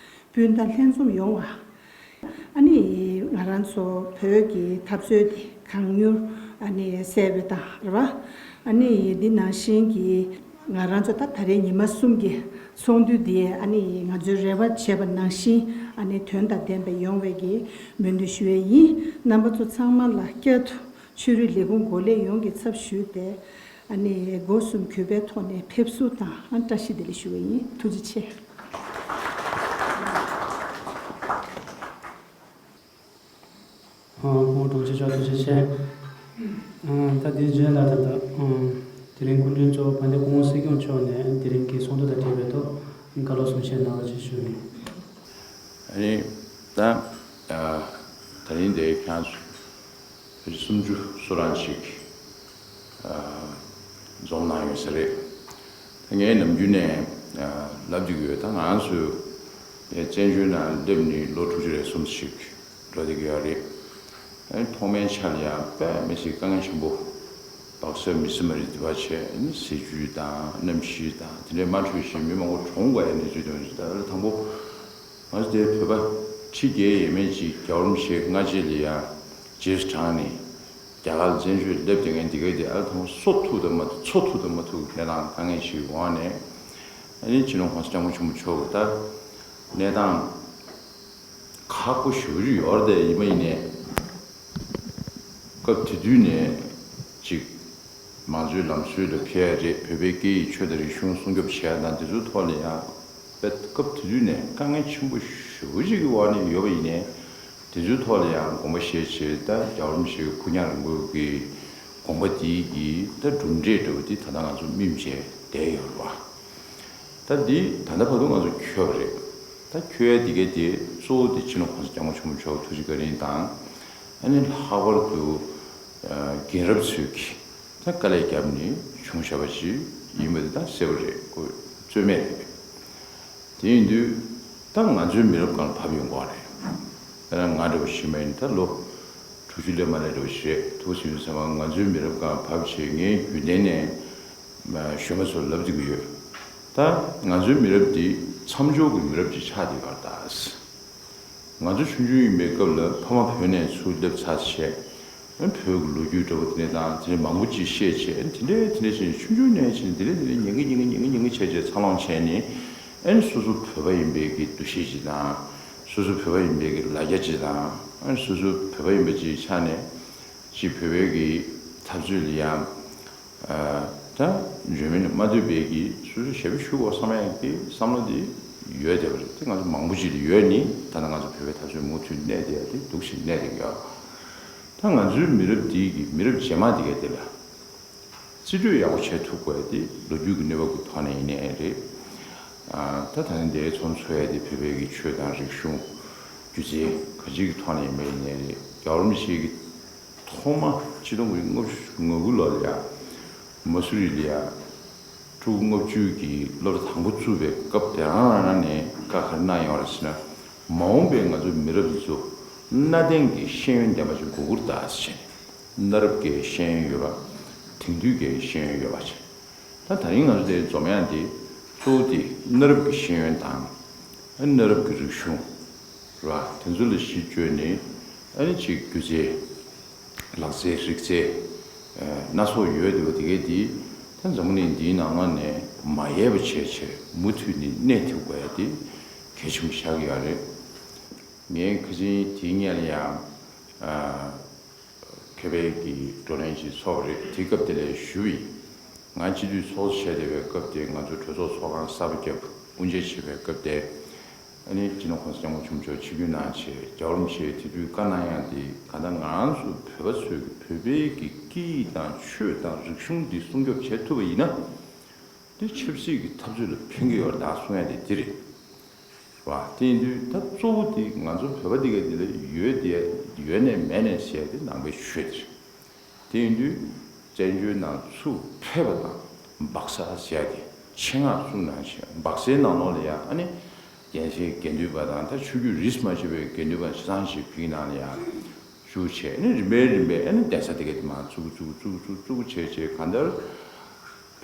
སྤུན་ཟླ་ལྷན་འཛོམས་ཡོང་བ། ཨ་ནི་ང་རང་ཚོ་བོད་ཀྱི་འཐབ་རྩོད་དེ་གང་མྱུར་ཨ་ནི་གསལ་བའི་དང་རེད་བ། ཨ་ནི་འདི་ནང་བཞིན་གྱི་ང་རང་ཚོ་ད་ད་རེས་ཉི་མ་གསུམ་གྱི་ཚོགས་འདུ་འདི་ཨ་ནི་ང་ཚོའི་རེ་བ་བྱས་པ་ནང་བཞིན་ཨ་ནི་དོན་དང་ལྡན་པ་ཡོང་བའི་གི་སྨོན་འདུན་ཞུ་ཡས་ཡིན། རྣམ་པ་ཚོ་ཚང་མ་ལ་བསྐྱར་དུ་ཆོས་རིག་ལས་ཁུངས་འགོ་ལས་ཡོངས་ཀྱི་ཚབ་ཞུས་ཏེ་ཨ་ནི་སྒོ་གསུམ་གུས་པའི་ཐོག་ནས་ཕེབས་བསུ་དང་བཀྲ་ཤིས་བདེ་ལེགས་ཞུ་བ་ཡིན། ཐུགས་རྗེ་ཆེ། ཨ་སྐུ་ངོ་དྲུང་ཆེ་མཆོག་ཐུགས་རྗེ་ཆེ། ཨ་ད་དེའི་རྗེས་ལ་ད་ལྟ་ཨ་དེ་རིང་སྐུ་མགྲོན་གཙོ་བོ་དཔལ་ལྡན་སྐུ་ངོ་སྲིད་སྐྱོང་མཆོག་ནས་དེ་རིང་གི་ཚོགས་འདུ་དང་འབྲེལ་བའི་ཐོག་བཀའ་སློབ་གསུང་བཤད་གནང་རོགས་ཞེས་ཞུ་ཡིན། ཨ་ནི་ད་ཨ་ད་རིང་འདིར་ཁྱེད་རང་ཚོ་བོད་རིགས་སུམ་ཅུ་སོ་གྲངས་ཤིག་ཨ་འཛོམས་གནང་ཡོད་ས་རེད། ད་ངས་ནམ་རྒྱུན་ནས་ཨ་ལབ་བསྡད་ཀྱི་ཡོད། ད་ང་ཚོས་བཙན་བྱོལ་ནང་སླེབས་ནས་ལོ་དྲུག་ཅུ་རེ་གསུམ་ཞིག་འགྲོ་བསྡད་ཀྱི་ཡོད་རེད། ཨ་ནི་ཐོག་མའི་ཆ་ལ་ཡང་དཔེ་མི་སྲིད་དཀའ་ངལ་ཆེན་པོ། སྦག་ས་མི་སྲིད་མ་རེད། དེ་བ་བྱས་ཨ་ནི་ཟས་བཅུད་དང་གནམ་གཤིས་དང་དེ་འདྲའི་མ་འཕྲོད་བཞིན་མི་མང་པོ་གྲོངས་དགོས་ཡ་གནས་ཚུལ་དེ་འདྲ་ཞིག་ད་ལྟ་དང་པོ། ང་ཚོ་དེ་བོད་པ་ཁྲི་བརྒྱད་ཡས་མས་ཅིག་རྒྱལ་བ་རིན་པོ་ཆེ་སྔ་རྗེས་ལ་ཡ་རྗེས་སུ་འབྲངས་ནས་རྒྱ་གར་ལ་བཙན་བྱོལ་སླེབས་བསྡད་མཁན་འདི་ག་དེ་ཨ་ལ་ཐང་སོ་ཐུག་དང་མ་ཐུག་འཚོ་ཐུག་དང་མ་ཐུག་གི་གནས་སྟངས་དཀའ་ངལ་ཞིག་འོག་ནས་ཨ་ནི་སྤྱི་ནོར་༸གོང་ས་༸སྐྱབས་མགོན་ཆེན་པོ་མཆོག་གི་ད་གནས་སྟངས་ཁག་པོ་ཞེ་པོ་ཅིག་ཡོད་རེད། དེ་ཡིན་པ་ཡིན་ནའི་སྐབས་དེ་དུས་ནས་ཅིག་མང་གཙོའི་ལམ་སྲོལ་ལ་ཕེབས་ཡ་རེད། བོད་པའི་སྐད་ཡིག་ཆོས་དང་རིག་གཞུང་སྲུང་སྐྱོབ་བྱེད་ཡ་དང་དེ་ཚོའི་ཐོག་ལ་ཡང་དཔེ་སྐབས་དེ་དུས་ནས་དཀའ་ངལ་ཆེན་པོ་ཞེ་པོ་ཅིག་གི་འོག་ནས་ཡོད་པ་ཡིན་ནའི། དེ་ཚོའི་ཐོག་ལ་ཡང་དགོངས་པ་བཞེས་བྱས། ད་རྒྱལ་བ་རིན་པོ་ཆེའི་ཕུགས་རྒྱང་རིང་པོ་གི་དགོངས་པ་འདི་གི་ད་གྲུབ་འབྲས་འདྲ་བོ་འདི་ད་ལྟ་ང་ཚོ་སྨིན་བྱས་བསྡད་ཡོད་རེད་བ། ད་འདི་ད་ལྟ་བར་དུ་ང་ཚོ་འཁྱོལ་བ་རེད། ད་འཁྱོལ་ཡ་འདི་གའི་དེ་གཙོ་བོ་དེ་སྤྱི་ནོར་༸གོང་ས་༸སྐྱབས་མགོན་ཆེན་པོ་མཆོག་ཐུགས་རྗེ་བཀའ་དྲིན་དང་། ཨ་ནི་ལྷག་པར་དུ་ཨ་རྒན་རབས་ཚོས་ཀྱིས་ད་དཀའ་ལས་བརྒྱབ་ནས་བྱུང་བཞག་པ་ཞིག་ཡིན་པ་དེ་ད་གསལ་པོ་རེད། ཁོ་རྩོད་མེད་རེད། དེ་ཡིན་དུས་ད་ང་ཚོའི་མི་རབས་སྒང་ལ་བབས་ཡོང་གི་རེད། དཔེར་ན་ང་འདྲ་བོ་ཞིག་མ་ཡིན་ད་ལོ་དྲུག་ཅུ་སླེབས་མ་སླེབས་འདྲ་བོ་ཞིག་རེད། ཐུགས་ཟིན་ཚང་མ་ང་ཚོའི་མི་རབས་སྒང་ལ་བབས་བྱས་ངས་རྒྱུན་ལྡན་ནས་གཞོན་པ་ཚོར་ལབ་བསྡད་ཀྱི་ཡོད། ད་ང་ཚོའི་མི་རབས་འདི་མཚམས་འཇོག་གི་མི་རབས་ཅིག་ཆགས་བསྡད་ཡོད་རེད་ད། ང་ཚོ་ཆུང་ཆུང་ཡིན་པའི་སྐབས་ལ་ཕ་མ་བོད་ནས་ཚུར་སླེབས་ཚར་བྱས། བོད་ཀྱི་ལོ་རྒྱུས་འདྲ་བོ་དེ་འདྲ་དང་དེ་འདྲ་མང་པོ་ཅིག་བཤད་བྱས། དེ་འདྲ་དེ་འདྲ་བྱས་ནས་ཆུང་ཆུང་ནས་བྱས་ནས་དེ་འདྲ་དེ་འདྲ་ཉན་གི་ཉན་གི་ཉན་གི་ཉན་གི་བྱས་བྱས་འཚར་ལོངས་བྱས་ནས། ཨ་ནི་སོ་སོ་བོད་པ་ཡིན་པའི་གི་འདུ་ཤེས་ཅིག་དང་། སོ་སོ་བོད་པ་ཡིན་པའི་གི་ལ་རྒྱ་ཅིག་དང་། ཨ་ནི་སོ་སོ་བོད་པ་ཡིན་པ་ཅིག་ཆགས་ནས་ཅིག་བོད་པའི་གི་འཐབ་རྩོད་ལ་ཡང་ད་འཇོན་མི་ནི་མ་ཐུབ་པའི་གི་སོ་སོ་ཞབས་ཕྱི་ཞུ་དགོས་བསམ་ཡག་གི་བསམ་བློ་དེ་ཡོད་བསྡད་པ་རེད། དེ་ང་ཚོ་མང་པོ་ཅིག་ལ་ཡོད་ནི། ད་ལྟ་ང་ཚོ་བོད་པའི་འཐབ་རྩོད་མུ་མཐུད་གནས་བསྡད་ཡ་དེ་འདུག་ཞིག་གནས་བསྡད་ཀྱི་ཡོད། ད་ང་ཚོའི་མི་རབས་འདིའི་གི་མི་རབས་རྗེས་མ་འདི་ག་དེ་ལ། རྩིས་སྤྲོད་ཡག་པོ་བྱེད་ཐུབ་དགོས་ཡ་དེ་ལོ་རྒྱུས་ཀྱི་གནས་བབ་ཀྱི་ཐོག་ནས་ཡིན་ནའི་རེད། ཨ་ད་ད་ནི་འདིའི་ཚོམས་འཚོལ་ཡ་དེ་བོད་པའི་གི་ཆོས་དང་རིག་གཞུང་། སྒྱུ་རྩལ་ག་ཅིག་གི་ཐོག་ནས་ཡིན་པ་ཡིན་ནའི་རེད། རྒྱལ་བ་རིན་པོ་ཆེ་གི་ཐོག་མ་ཆིག་སྟོང་དགུ་བརྒྱ་ལྔ་བཅུ་ང་དགུ་ལོ་ལ་ཡ། མ་སུ་རི་ལ་ཡ། ཕྲུ་གུ་ལྔ་བཅུ་གི་སློབ་གྲྭ་དང་པོ་བཙུགས་པའི་སྐབས་དེ་རང་རང་རང་ནས་བཀའ་ག་རེ་གནང་ཡོད་རེད་ཟེར་ན། མ་འོངས་པའི་ང་ཚོའི་མི་རབས་འདི་ཚོ་གནའ་དེང་གི་ཤེས་ཡོན་ལྡན་པ་ཞིག་དགོས་ཀྱི་རེད་ད་ཟེར་བྱས་ནས། གནའ་རབས་ཀྱི་ཤེས་ཡོན་ཡོད་པ། དེང་དུས་ཀྱི་ཤེས་ཡོན་ཡོད་པ་བྱས། ད་ད་རིང་ང་ཚོ་དེ་འཛོམས་ཡག་འདི་གཙོ་བོ་དེ་གནའ་རབས་ཀྱི་ཤེས་ཡོན་དང་། གནའ་རབས་ཀྱི་རིག་གཞུང་རེད་བ། དེ་ཚོ་ལ་གཞི་བཅོལ་ནས། ཨ་ནི་ཅིག་སྒྱུ་རྩལ། ལག་རྩལ་རིག་རྩལ་སྣ་ཚོགས་ཡོད་འདུག་པ། དེ་གའི་དེ་ད་འཛམ་བུ་གླིང་འདིའི་ནང་ལོགས་ནས་མ་ཡལ་བ་བྱས་བྱས་མུ་མཐུད་ནས་གནས་ཐུབ་དགོས་ཡ་དེ་གལ་ཆེན་པོ་ཆགས་ཀྱི་ཡོད་རེད། ངས་ཁ་སང་དེའི་སྔོན་ལ་ཡང་ཨ་མཁས་པའི་གི་བགྲོ་གླེང་ཞིག་ཚོགས་པ་རེད། དེའི་སྐབས་དེ་ལ་ཞུས་པ་ཡིན། ང་སྤྱི་འཐུས་ཚོགས་གཙོ་བྱས་བསྡད་པའི་སྐབས་དེ། ང་ཚོ་གྲོས་ཚོགས་ཚོགས་ཁང་གསར་པ་བརྒྱབ། དབུ་འབྱེད་བྱེད་པའི་སྐབས་དེ། ཨ་ནི་སྤྱི་ནོར་༸གོང་ས་༸སྐྱབས་མགོན་ཆེན་པོ་མཆོག་ཆིབས་བསྒྱུར་གནང་བྱས། རྒྱལ་བ་རིན་པོ་ཆེས་དེ་དུས་བཀའ་གནང་ཡག་དེ། གང་ལྟར་ང་རང་ཚོ་བོད་པ་ཚོས་ཀྱི་བོད་པའི་གི་སྐད་ཡིག་དང་ཆོས་དང་རིག་གཞུང་འདི་སྲུང་སྐྱོབ་བྱེད་ཐུབ་པ་ཡིན་ན། འདི་ཆབ་སྲིད་ཀྱི་འཐབ་རྩོད་ལ་ཕན་གྱི་ཡོད་རེད་ད་གསུང་ཡག་དེ་འདི་རེད་བ། དེ་ཡིན་དུས་ད་གཙོ་བོ་དེ་ང་ཚོ་བོད་པ་འདི་ག་འདི་ལ་ཡོད་དེ། ཡོད་ནས་མེད་ནས་ཟེར་ཡག་དེ་ནང་པའི་ཆོས་དེ་རེད། དེ་ཡིན་དུས་བཙན་བྱོལ་ནང་ཚུར་ཕེབས་པ་དང་། སྦག་ས་ཟེར་ཡག་དེ་ཆེད་མངགས་བཙུགས་གནང་བྱས། སྦག་སའི་ནང་ལོགས་ལ་ཡང་ཨ་ནི་རྒྱལ་སའི་དགེ་འདུན་པ་དང་། ད་ཆོས་བརྒྱུད་རིས་མ་ཆད་པའི་དགེ་འདུན་པ་ཆ་ཚང་ཞིག་བོད་ནང་ལ་ཡང་བཞུགས་བྱས། ཨ་ནི་རིམ་པས་རིམ་པས་ཨ་ནི་གདན་ས་དེ་ག་དེ་མར་བཙུགས་བཙུགས་བཙུགས་བཙུགས་བཙུགས་བྱས་བྱས། གང་ལྟར་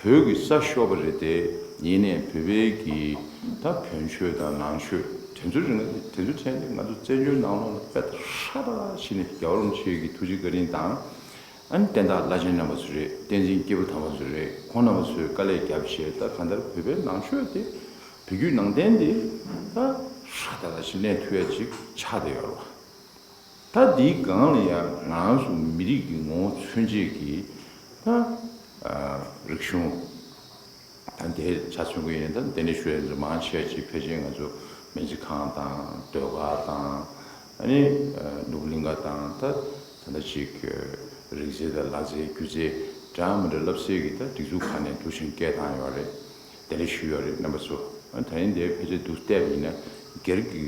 བོད་ཀྱི་ས་ཤོར་བ་རེད་དེ། ཡིན་ནའི་བོད་པའི་གི་ད་བོན་ཆོས་དང་ནང་ཆོས་དེ་ཚོའི་རིགས་དེ་ཚོའི་གྲས་དེ་ང་ཚོ་བཙན་བྱོལ་ནང་ལོགས་ལ་དཔེ་ཧྲ་ཏག་ཏག་བྱས་ནས། རྒྱལ་བ་རིན་པོ་ཆེ་གི་ཐུགས་རྗེ་བཀའ་དྲིན་དང་། ཨ་ནི་བསྟན་བདག་བླ་ཆེན་རྣམ་པ་ཚོ་རེད། བསྟན་འཛིན་སྐྱེས་བུ་དམ་པ་ཚོ་རེད། ཁོང་རྣམ་པ་ཚོས་དཀའ་ལས་བརྒྱབ་བྱས། ད་གང་ལྟར་བོད་པའི་ནང་ཆོས་དེ། བོད་བརྒྱུད་ནང་བསྟན་དེ་ད་ཧྲ་ཏག་ཏག་ཅིག་གནས་ཐུབ་ཡ་ཅིག་ཆགས་བསྡད་ཡོད་རེད་བ། ད་འདིའི་སྒང་ལ་ཡང་ང་རང་ཚོ་མི་རིགས་ཀྱི་ངོ་བོ་མཚོན་བྱེད་ཀྱི་ད་ཨ་རིག་གཞུང་། ད་དེ་ཆ་མཚོན་གྱི་ཡིན་ན། ད་དེ་འདྲ་ཞུ་ཡ་ཚོ་མང་ཆེ་ཅིག་ཕལ་ཆེར་ང་ཚོ་སྨན་རྩིས་ཁང་དང་། ཟློས་གར་དང་། ཨ་ནི་ཨ་ནོར་བུ་གླིང་ག་དང་། ད་ད་ལྟ་ཅིག་རིག་རྩལ་དང་ལག་རྩལ་སྒྱུ་རྩལ་འདྲ་མི་འདྲ་བསླབ་སའི་གི་ད་སྒྲིག་འཛུགས་ཁག་ནས་འདུག་བྱས་སྐད་བཏང་ཡོད་རེད། དེ་འདྲ་ཞུས་ཡོད་རེད་རྣམ་པ་ཚོ། ཨ་ད་རིང་འདིར་ཕལ་ཆེར་འདུག་བལྟས་པ་ཡིན་ན་སྒེར་གྱི་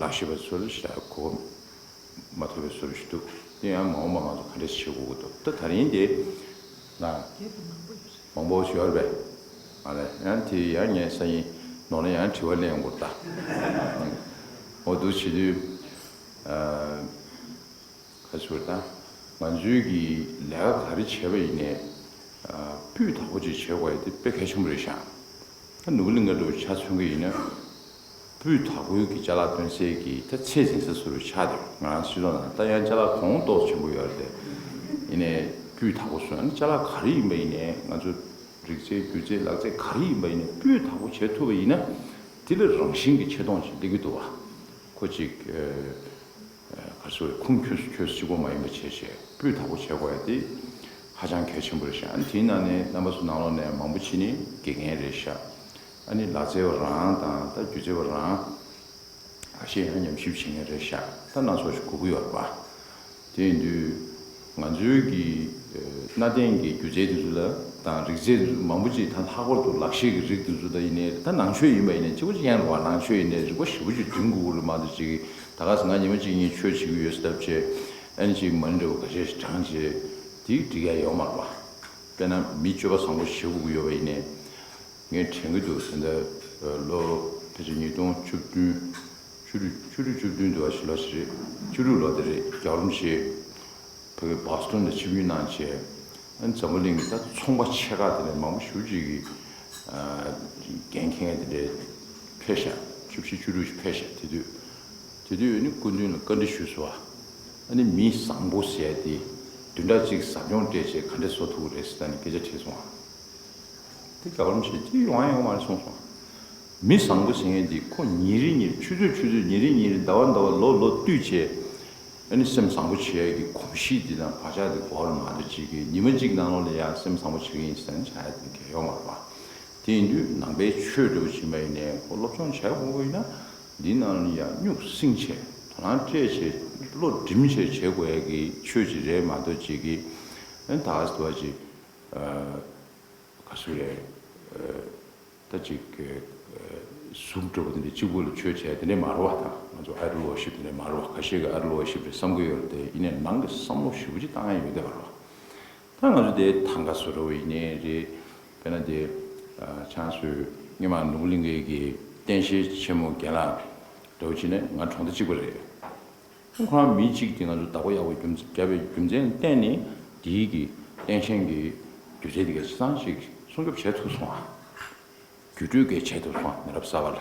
ལག་ཤེས་པ་ཚོ་ལ་ཞེ་དྲག་གོ་མ་ཐུབ་པའི་བཟོ་འདྲ་ཞིག་འདུག་དེ་ཡང་མ་འོངས་པ་ང་ཚོ་ག་འདྲ་བྱེད་དགོས་ཀྱི་འདུག་ད་ད་རིང་དེ་ལ་མང་པོ་ཞིག་ཡོད་རེད་པས། ཨ་ལས། ཡང་དེ་ཡང་ངས་སང་ཉིན་ནང་ལ་ཡང་དྲི་བ་གླེང་དགོས་ད། འོ་འདུག་བྱེད་དུས། ཨ་ག་ཚོད་ད། ང་ཚོའི་གི་ལས་ཀ་ག་རེ་བྱས་པ་ཡིན་ནའི། ཨ་སྤུས་དག་པོ་ཅིག་བྱེད་དགོས་ཡ་དེ་དཔེ་གལ་ཆེན་པོ་རེད་ཤག་ད་ནོར་བུ་གླིང་ག་འདྲ་བོ་ཆ་མཚོན་གྱི་ཡིན་ན། སྤུས་དག་པོའི་གི་ཅ་ལག་སྟོན་སའི་གི་ད་ཚད་འཛིན་ས་བཟོ་འདྲ་ཆགས་བསྡད་ཡོད། ང་རང་སྤྱི་ཚོགས་ནང་ད་ཡང་ཅ་ལག་གོང་མཐོར་ཆེན་པོ་ཡོད་རེད་དེ། ཡིན་ནའི་སྤུས་དག་པོ་བཟོ་ན། ཅ་ལག་ག་རེ་ཡིན་པ་ཡིན་ནའི། ང་ཚོ་རིག་རྩལ་སྒྱུ་རྩལ་ལག་རྩལ་ག་རེ་ཡིན་པ་ཡིན་ནའི་སྤུས་དག་པོ་བྱེད་ཐུབ་པ་ཡིན་ན། དེ་ལ་རང་བཞིན་གྱི་ཆེ་མཐོང་ཞིག་སླེབས་ཀྱི་འདུག་བ། ཁོ་ཅིག་ཨ་ག་ཚོད་ཁུངས་འཁྱོལ་འཁྱོལ་གཅིག་པོ་མ་ཡིན་པ་བྱས་བྱས་སྤུས་དག་པོ་བྱེད་དགོས་ཡ་དེ་ཧ་ཅང་གལ་ཆེན་པོ་རེད་ཤག་ཨ་ནི་དེའི་ནང་ནས་རྣམ་པ་ཚོ་ནང་ལོགས་ནས་མང་པོ་ཅིག་ནི་དགེ་རྒན་རེད་ཤག་ཨ་ནི་ལག་རྩལ་བ་རང་དང་ད་སྒྱུ་རྩལ་བ་རང་། ཁ་ཤས་ཡང་ཉམས་ཞིབ་བྱེད་མཁན་རེད་ཤག་ད་ ད་སྣ་ཚོགས་ཤིག་དགོས་ཀྱི་ཡོད་རེད་པ། དེ་ཡིན་དུས་ང་ཚོའི་གི་གནའ་དེང་གི་སྒྱུ་རྩལ་དེ་ཚོ་ལ་དང་རིག་རྩལ་དེ་ཚོ་མང་པོ་ཅིག་ད་ལྷག་པར་དུ་ལག་ཤེས་ཀྱི་རིགས་དེ་ཚོ་ད་ཡིན་ནའི་ད་ནང་ཆོས་ཡིན་པ་ཡིན་ནའི་གཅིག་པ་གཅིག་རྐྱང་རེད་པ། ནང་ཆོས་ཡིན་ནའི་རིག་པ་ཞེ་པོ་ཅིག་འདོན་དགོས་ཀྱི་རེད་མ་གཏོགས་ཅིག་ད་ག་ས་ང་ཉི་མ་གཅིག་གཉིས་ཆོས་བྱེད་ཀྱི་ཡོད་ཟེར་ལབ་བྱས་ཨ་ནི་ཅིག་མ་ཎི་འདྲ་བོ་འགའ་ཤས་ཤིག་བགྲངས་བྱས་དེ་འགྲིག་ཡ་ཡོད་མ་རེད་པ། དཔེར་ན་མི་སྤྱོད་པ་བཟང་པོ་བྱེད་དགོས་ཀྱི་ཡོད་པ་ཡིན་ནའི། ངས་དྲན་གྱི་འདུག་ད་ལྟ་ལོ་ཕལ་ཆེར་ཉིས་སྟོང་བཅུ་བདུན། བཅུ་དྲུག་བཅུ་དྲུག་བཅུ་བདུན་འདུག་བ་ཞིག་ལོ་ཞིག་རེད། བཅུ་དྲུག་ལོ་དེ་རེད། རྒྱལ་བ་རིན་པོ་ཆེ་ཕ་གི་བྷོ་སི་ཊོན་དུ་ཆིབས་བསྒྱུར་གནང་བྱས། ཨ་ནི་འཛམ་བུ་གླིང་གི་ད་ཚོང་པ་ཆེ་ཁག་དེ་ནས་མང་པོ་ཞེ་པོ་ཅིག་གིས་འགན་འཁྱེར་མཁན་དེ་འདྲས་ཕེབས་ཤག་བཅུ་བཞི་བཅུ་དྲུག་ཞིག་ཕེབས་ཤག་དེ་དུས་དེ་དུས་ཨ་ནི་སྐུ་མདུན་ལ་བཀའ་འདྲི་ཞུས་སོང་བ། ཨ་ནི་མི་བཟང་པོ་ཟེར་ཡ་དེ་བདུན་ཕྲག་གཅིག་ཟབ་སྦྱོང་སྤྲད་བྱས་ག་འདྲས་བཟོ་ཐུབ་ཀྱི་རེད་ཟེར་ད་ནི་སྐད་ཆ་དྲིས་སོང་བ། དེ་རྒྱལ་བ་རིན་པོ་ཆེས་དེ་ཡོང་ཡ་ཡོད་མ་རེད་གསུངས་སོང་། མི་བཟང་པོ་ཟེར་མཁན་དེ་ཁོ་ཉིན་རེ་ཉིན་རེ་ཆུ་ཚོད་ཆུ་ཚོད་ཉིན་རེ་ཉིན་རེ་ཟླ་བ་ཟླ་བ་ལོ་ལོ་བསྟུད་བྱས། ཨ་ནི་སེམས་བཟང་པོ་བྱེད་ཡ་གི་གོམས་གཤིས་འདི་དང་བག་ཆགས་འདི་དགོས་རེད་མ་གཏོགས་ཅིག་གིས་ཉི་མ་གཅིག་ནང་ལོགས་ལ་ཡ་སེམས་བཟང་པོ་བྱེད་ཀྱི་ཡིན་ཟེར་ནས་བྱ་ཡ་དེ་གལ་ཡོད་མ་རེད་པ། དེ་ཡིན་དུས་ནང་པའི་ཆོས་འདྲ་བོ་ཅིག་ཡིན་པ་ཡིན་ནའི་ཁོ་སློབ་སྦྱོང་བྱས་དགོས་ཀྱི་ཡིན་ན་འདི་ནང་ལ་ཡ་སྨྱུག་སྲིང་བྱས་དོ་སྣང་སྤྲད་བྱས་བློ་སྒྲིམ་བྱས་བྱེད་དགོས་ཡ་གི་ཆོས་ཅིག་རེད་མ་གཏོགས་ཅིག་གིས་ཨ་ནི་ད་ག་ཟེར་བ་ཅིག་ག་ཟེར་རེད། ད་ཅིག་གཟུགས་འདྲ་པོ་དེ་འདྲ་གཅིག་པུ་ལ་ཆོས་བྱས་དེ་འདྲ་མ་རེད་པ། ད་ང་ཚོ་ཨའི་ཌོལ་ཝོར་ཤིབ་དེ་འདྲ་མ་རེད་པ། ཁ་ཤས་ཀྱིས་ཨའི་ཌོལ་ཝོར་ཤིབ་རེད་བསམ་གྱི་ཡོད་རེད་དེ་ཡིན་ནའི་ནང་གི་བསམ་བློ་ཞེ་པོ་ཅིག་བཏང་ཡ་ཡོད་བསྡད་པ་རེད་པ། ད་ང་ཚོ་དེ་ཐང་ག་བཟོ་འདྲ་པོ་ཡིན་ནའི་རེད། དཔེར་ན་དེ་ཆང་བཟོས་སྔོན་མ་ནོར་བུ་གླིང་པའི་གི་རྟེན་བཞེངས་ཆེན་མོ་རྒན་ལགས་འདྲ་པོ་བྱས་ནས་ང་གྲོང་སྡེ་གཅིག་པ་རེད། ཁོ་རང་མི་གཅིག་དེ་ང་ཚོ་བདག་པོ་ཡག་པོ་རྒྱུ་མཚན་བརྒྱབ་པའི་རྒྱུ་མཚན་ལ་བརྟེན་ནས་དེའི་གི་རྟེན་བཞེངས་ཀྱི་སྒྱུ་རྩལ་དེ་ག་ཅི་ཙམ་ཞིག་སྲུང་སྐྱོབ་བྱེད་ཐུབ་སོང་ཨ། བརྒྱུད་སྤྲོད་ག་བྱེད་ཐུབ་སོང་ཨ་མི་རབས་གསར་པ་ལ།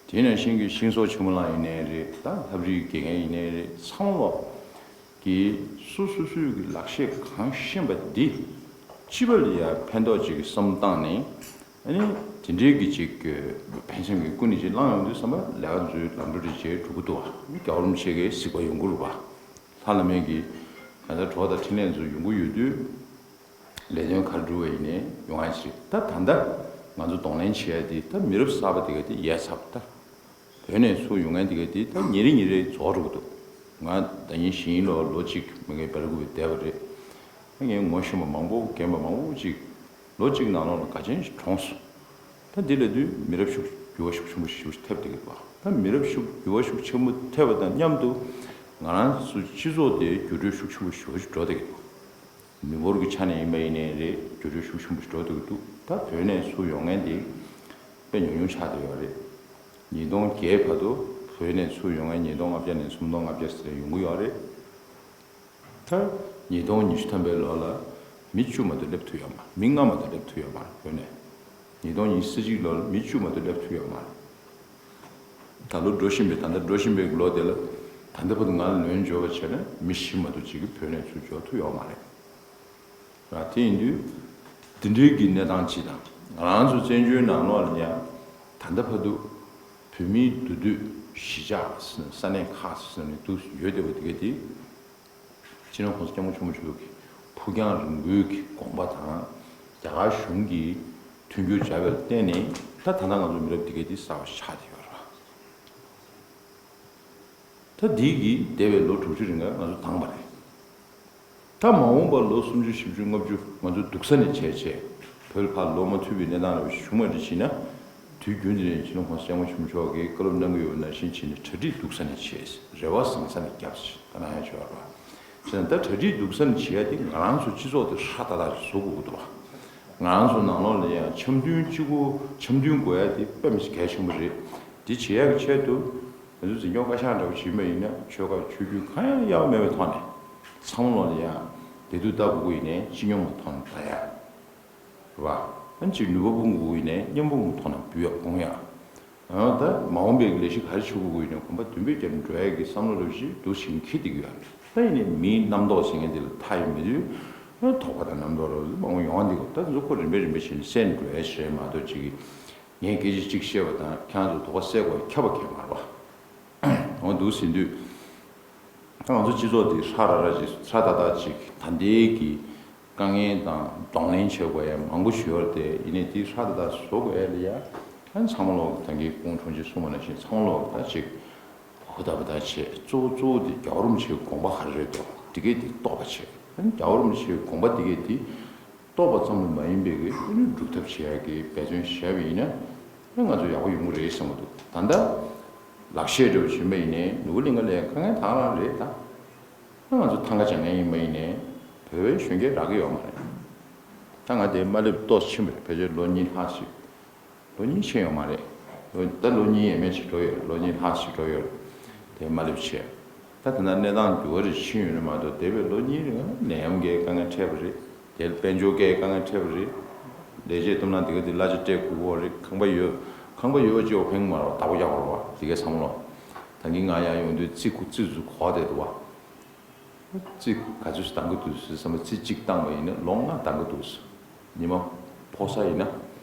དེ་ནང་བཞིན་གྱི་ཤིང་བཟོ་ཆེན་མོ་ལགས་ཡིན་ནའི་རེད། ད་ལྷ་བྲིས་དགེ་རྒན་ཡིན་ནའི་རེད། ཚང་མ་གིས་སོ་སོ་སོའི་གི་ལག་ཤེས་གང་ཤེས་པ་འདི་སྤྱི་པ་ལ་ཡང་ཕན་ཐོགས་ཅིག་གི་བསམ་བློ་བཏང་ནས། ཨ་ནི་དེ་འདྲའི་གི་ཅིག་གི་ཕན་སེམས་ཀྱི་ཀུན་ནས་ཅིག་བསླངས་ཡོང་དུས་ཙམ་པ་ལས་ཀ་ཚོའི་ལམ་འགྲོ་རེ་བྱས་འགྲོ་གི་འདུག་བ། རྒྱལ་བ་རིན་པོ་ཆེ་གི་གཟིགས་པ་ཡོང་གི་རེད་བ། ལྷ་བླ་མའི་གི་ད་ལྟ་གྲོགས་དང་འཕྲིན་ལས་ཚོ་ཡོང་གི་ཡོད་དུས་ལས་དོན་ག་རེ་འགྲུབ་པ་ཡིན་ནའི་ཡོང་ཡ་ཅིག་ད་ད་ལྟ་ང་ཚོ་གདོང་ལེན་བྱེད་ཡ་དེ་ད་མི་རབས་གསར་པ་དེ་ག་དེ་ཡལ་ཚར་བ་ད། བོད་ནས་ཚུར་ཡོང་མཁན་དེ་ག་དེ་ད་ཉིན་རེ་ཉིན་རེ་རྫོགས་འགྲོ་གི་འདུག་ང་ཟླ་ཉིན་བཞི་ཉིན་ལོ་ལོ་གཅིག་མ་གིའི་སྦེལ་ཀོབ་བསྡད་པ་རེད། ད་ངས་ངོ་ཤེས་པ་མང་པོ་རྒན་པ་མང་པོ་ཅིག་ལོ་གཅིག་ནང་ལོགས་ལ་དགའ་ཆེན་ཞིག་གྲོངས་སོང་། ད་འདི་ལ་དུས་མི་རབས་ཤུགས་འགྱུར་བ་ཤུགས་ཆེན་པོ་ཞིག་ཐེབས་བསྡད་ཀྱི་འདུག་ད་མི་རབས་ཤུགས་འགྱུར་བ་ཤུགས་ཆེན་པོ་ཐེབས་པ་དང་མཉམ་དུ་ང་རང་ཚོ་སྤྱི་ཚོགས་དེ་འགྱུར་འགྲོས་ཤུགས་ཆེན་པོ་ཞེ་པོ་ཞིག་འགྲོ་བསྡད་ཀྱི་འདུག་མི་འབོར་གྱི་ཆ་ནས་ཡིན་པ་ཡིན་ནའི་རེད། འགྱུར་འགྲོས་ཤུགས་ཆེན་པོ་ཞིག་འགྲོ་བསྡད་ཀྱི་འདུག་ད་བོད་ནས་ཚུར་ཡོང་མཁན་དེ་དཔེ་ཉུང་ཉུང་ཆགས་བསྡད་ཡོད་རེད། ཉིས་སྟོང་བརྒྱད་བར་དུ་བོད་ནས་ཚུར་ཡོང་མཁན་ཉིས་སྟོང་ལྔ་བརྒྱ་ནས་སུམ་སྟོང་ལྔ་བརྒྱ་ཟེར་ཡོང་གི་ཡོད་རེད། ད་ཉིས་སྟོང་ཉི་ཤུ་ཐམ་པའི་ལོ་ལ་མི་བཅུ་མ་གཏོགས་སླེབས་ཐུབ་ཡོད་མ་རེད། མི་ལྔ་མ་གཏོགས་སླེབས་ཐུབ་ཡོད་མ་རེད་བོད་ནས། ཉིས་སྟོང་ཉི་ཤུ་རྩ་གཅིག་ལོ་ལ་མི་བཅུ་མ་གཏོགས་སླེབས་ཐུབ་ཡོད་མ་རེད། ད་ལོ་འགྲོ་བཞིན་པའི་ད་ལྟ་འགྲོ་བཞིན་པའི་ལོ་དེ་ལ་ད་ལྟ་བར་དུ་ང་ལ་ལོན་འབྱོར་བ་བྱས་ན་མི་བཞི་མ་གཏོགས་གཅིག་གིས་བོད་ནས་ཚུར་འབྱོར་ཐུབ་ཡོད་མ་རེད། ར་དེ་ཡིན་དུས་འདི་འདྲའི་གི་གནས་སྟངས་ཅིག་དང་ང་རང་ཚོ་བཙན་བྱོལ་ནང་ལོགས་ལ་ཡང་ད་ལྟ་བར་དུ་བོད་མིའི་འདུས་སྡོད་གཞིས་ཆགས་ས་གནས་ཁག་ས་ནས་འདུག་ཡོད་བསྡད་པ་དེ་ག་དེ། སྤྱི་ནོར་༸གོང་ས་༸སྐྱབས་མགོན་ཆེན་པོ་མཆོག་གི་ཕུགས་རྒྱང་རིང་པོའི་གི་དགོངས་པ་དང་རྒྱ་གར་གཞུང་གིས་མཐུན་འགྱུར་བྱས་པར་བརྟེན་ནས་ད་ད་ལྟ་ང་ཚོ་མི་རབས་འདི་ག་འདི་གསར་པ་ཆགས་བསྡད་ཡོད་རེད་བ། ད་འདི་གི་འདས་པའི་ལོ་དྲུག་ཅུ་རིང་ག་ང་ཚོ་བཏང་བ་རེད། ད་མ་འོངས་པར་ལོ་སུམ་ཅུ་བཞི་བཅུ་ལྔ་བཅུ་ང་ཚོ་སྡུག་ས་ནས་བྱས་བྱས་བོད་ལ་ཕར་ལོག་མ་ཐུབ་པའི་གནས་སྟངས་འདྲ་བོ་ཞིག་བྱུང་བ་འདྲ་བྱས་ན། དུས་རྒྱུན་དུ་ནས་སྤྱི་ནོར་༸གོང་ས་༸སྐྱབས་མགོན་ཆེན་པོ་མཆོག་གིས་བཀའ་སློབ་གནང་གི་ཡོད་པ་ནང་བཞིན་བྱས་ནས་གྲ་སྒྲིག་སྡུག་ས་ནས་བྱས། རེ་བ་བཟང་ས་ནས་བརྒྱབ་ཟེར་ད་གནང་ཡ་ཆོག་རེད་བ། བྱས་ན་ད་གྲ་སྒྲིག་སྡུག་ས་ནས་བྱེད་ཡ་དེ་ང་རང་ཚོ་སྤྱི་ཚོགས་དེ་ཧྲ་ཏག་ཏག་ཅིག་བཟོ་དགོས་ཀྱི་འདུག་བ། ང་རང་ཚོ་ནང་ལོགས་ལ་ཡང་འཆམ་མཐུན་གཅིག་པུ་འཆམ་མཐུན་དགོས་ཡ་དེ་དཔེ་མི་སྲིད་གལ་ཆེན་པོ་རེད། དེ་བྱེད་ཡ་གི་ཆེད་དུ་ང་ཚོ་འཛིན་སྐྱོང་བཀའ་ཤག་འདྲ་བོ་བྱེད་པ་ཡིན་ན་ཆོལ་ཁ་ཆོས་བརྒྱུད་གང་ཡང་དབྱེ་བ་མེད་པའི་ཐོག་ནས་ཚང་མ་ལོགས་ལ་ཡང་བདེ་སྡུག་ལྟ་དགོས་ཀྱི་ཡིན་ནའི་སྤྱི་སྙོམས་ཀྱི་ཐོག་ནས་ལྟ་ཡ། རེད་བ། ཨ་ནི་གཅིག་ནུས་པ་སྤུངས་དགོས་ཀྱི་ཡིན་ནའི་མཉམ་སྤུངས་ཀྱི་ཐོག་ནས་འབུལ་ཡ་སྤུངས་ཡ། ཨ་ད་མ་འོངས་པའི་ལས་གཞི་ག་རེ་བྱེད་དགོས་ཀྱི་ཡིན་ནའི་གོམ་པ་མདུན་སྤོས་བརྒྱབ་ནས་འགྲོ་ཡ་གི་བསམ་བློ་རེ་བཞིན་འདུག་བཞིན་འཁྱེར་བསྡད་ཀྱི་ཡོད། ད་ཡིན་ནའི་མིའི་རྣམ་རྟོག་ཟེར་མཁན་དེ་ལ་མཐའ་ཡོད་མི་འདུག་ཨ་དོགས་པ་དང་རྣམ་རྟོག་རེ་མང་པོ་ཡོང་བ་འདི་གོ་ད་ང་ཚོ་ཁོ་རིམ་པས་རིམ་པས་བྱས་ནས་སེལ་འགྲོ་ཡ་ཞིག་རེད་མ་གཏོགས་ཅིག་གིས་ངས་སྐད་ཆ་གཅིག་བཤད་པ་དང་ཁྱེད་རང་ཚོ་དོགས་པ་སེལ་དགོས་ཡ་ཁྱབ་པ་ཁྱབ་མ་རེད་བ། འོ་འདུག་ཟེར་དུས། ད་ང་ཚོ་སྤྱི་ཚོགས་འདི་ཧྲ་ར་ར་ཅིག་ཧྲ་ཏག་ཏག་ཅིག་ད་ལྟའི་གི་དཀའ་ངལ་དང་གདོང་ལེན་བྱེད་དགོས་ཡ་མང་པོ་ཞིག་ཡོད་རེད་དེ་ཡིན་ནའི་འདི་ཧྲ་ཏག་ཏག་བཟོ་དགོས་ཡ་ལ་ཡ་ཨ་ཚང་མ་ལོག་ད་གིན་སྐུ་ངོ་དྲུང་ཆེ་གསུངས་པ་ནང་བཞིན་ཚང་མ་ལོག་ད་ཅིག་ ཕུ་ཐག་ཕུ་ཐག་བྱས། གཙོ་བོ་གཙོ་བོ་དེ་རྒྱལ་བ་རིན་པོ་ཆེའི་དགོངས་པ་ག་རེ་རེད་འདུག་དེ་གས་དེ་རྟོགས་པ་བྱས། ཨ་ནི་རྒྱལ་བ་རིན་པོ་ཆེའི་དགོངས་པ་དེ་གས་དེ་རྟོགས་པ་ཙམ་དུ་མ་ཡིན་པའི་གི་ཨ་ནི་སྒྲུབ་ཐབས་བྱེད་ཡག་གི་འབད་བརྩོན་བྱས་པ་ཡིན་ན། ཨ་ང་ཚོ་ཡག་པོ་ཡོང་གི་རེད་བསམ་གི་འདུག་ད་ལྟ་ལག་ཤེས་འདྲ་བོ་བྱུང་བ་ཡིན་ནའི་ནོར་བུ་གླིང་ག་ལ་དཀའ་ངལ་ད་ག་རང་རེད་ད། ཨ་ང་ཚོ་ཐང་ག་སྦྱང་མཁན་ཡིན་པ་ཡིན་ནའི་བོད་པའི་གཞོན་སྐྱེས་རག་གི་ཡོད་མ་རེད། ད་ང་དེ་མ་སླེབས་ཏོག་ཙམ་ཕྱིན་པ་རེད། ཕལ་ཆེར་ལོ་གཉིས་ལྷག་ཞིག་ལོ་གཉིས་ཕྱིན་ཡོད་མ་རེད། ལོ་ད་ལོ་གཉིས་ཡས་མས་ཅིག་འགྲོ་ཡོད་རེད། ལོ་གཉིས་ལྷག་ཅིག་འགྲོ་ཡོད་རེད། དེ་མ་སླེབས་བྱས། ད་དེ་ན་གནས་སྟངས་འགྱུར་བ་རེ་ཕྱིན་ཡོད་ནི་མ་གཏོགས་འདས་པའི་ལོ་གཉིས་རིང་ནད་ཡམས་ཀྱི་དཀའ་ངལ་འཕྲད་པ་རེད། དེ་དཔལ་འབྱོར་གྱི་དཀའ་ངལ་འཕྲད་པ་རེད། ལས་བྱེད་གཏུམ་ན་འདི་ག་འདི་གླ་ཆ་སྤྲད་དགོས་ཀྱི་ཡོད་རེད། ཁང་པ་ཡོད། ཁང་པ་ཡོད་པ་ཅིག་ཡོད་ཕན་གྱི་མ་རེད་བ། བདག་པོ་རྒྱག་དགོས་རེད་བ། འདི་གའི་བསམ་བློ། ད་གིན་ང་ཡར་ཡོང་དུས་རྩིས་ཁུ་རྩིས་ཚུ་གོ་བསྡད་འདུག་བ། རྩིས་ག་ཚོད་ཞིག་འདང་གི་འདུག་ཟེར་བསམ་པ། རྩིས་གཅིག་བཏང་བ་ཡིན་ན་ལོ་ལྔ་འདང་གི་འདུག་ཟེར། ཉི་མ་ཕོག་ས་ཡིན་ན།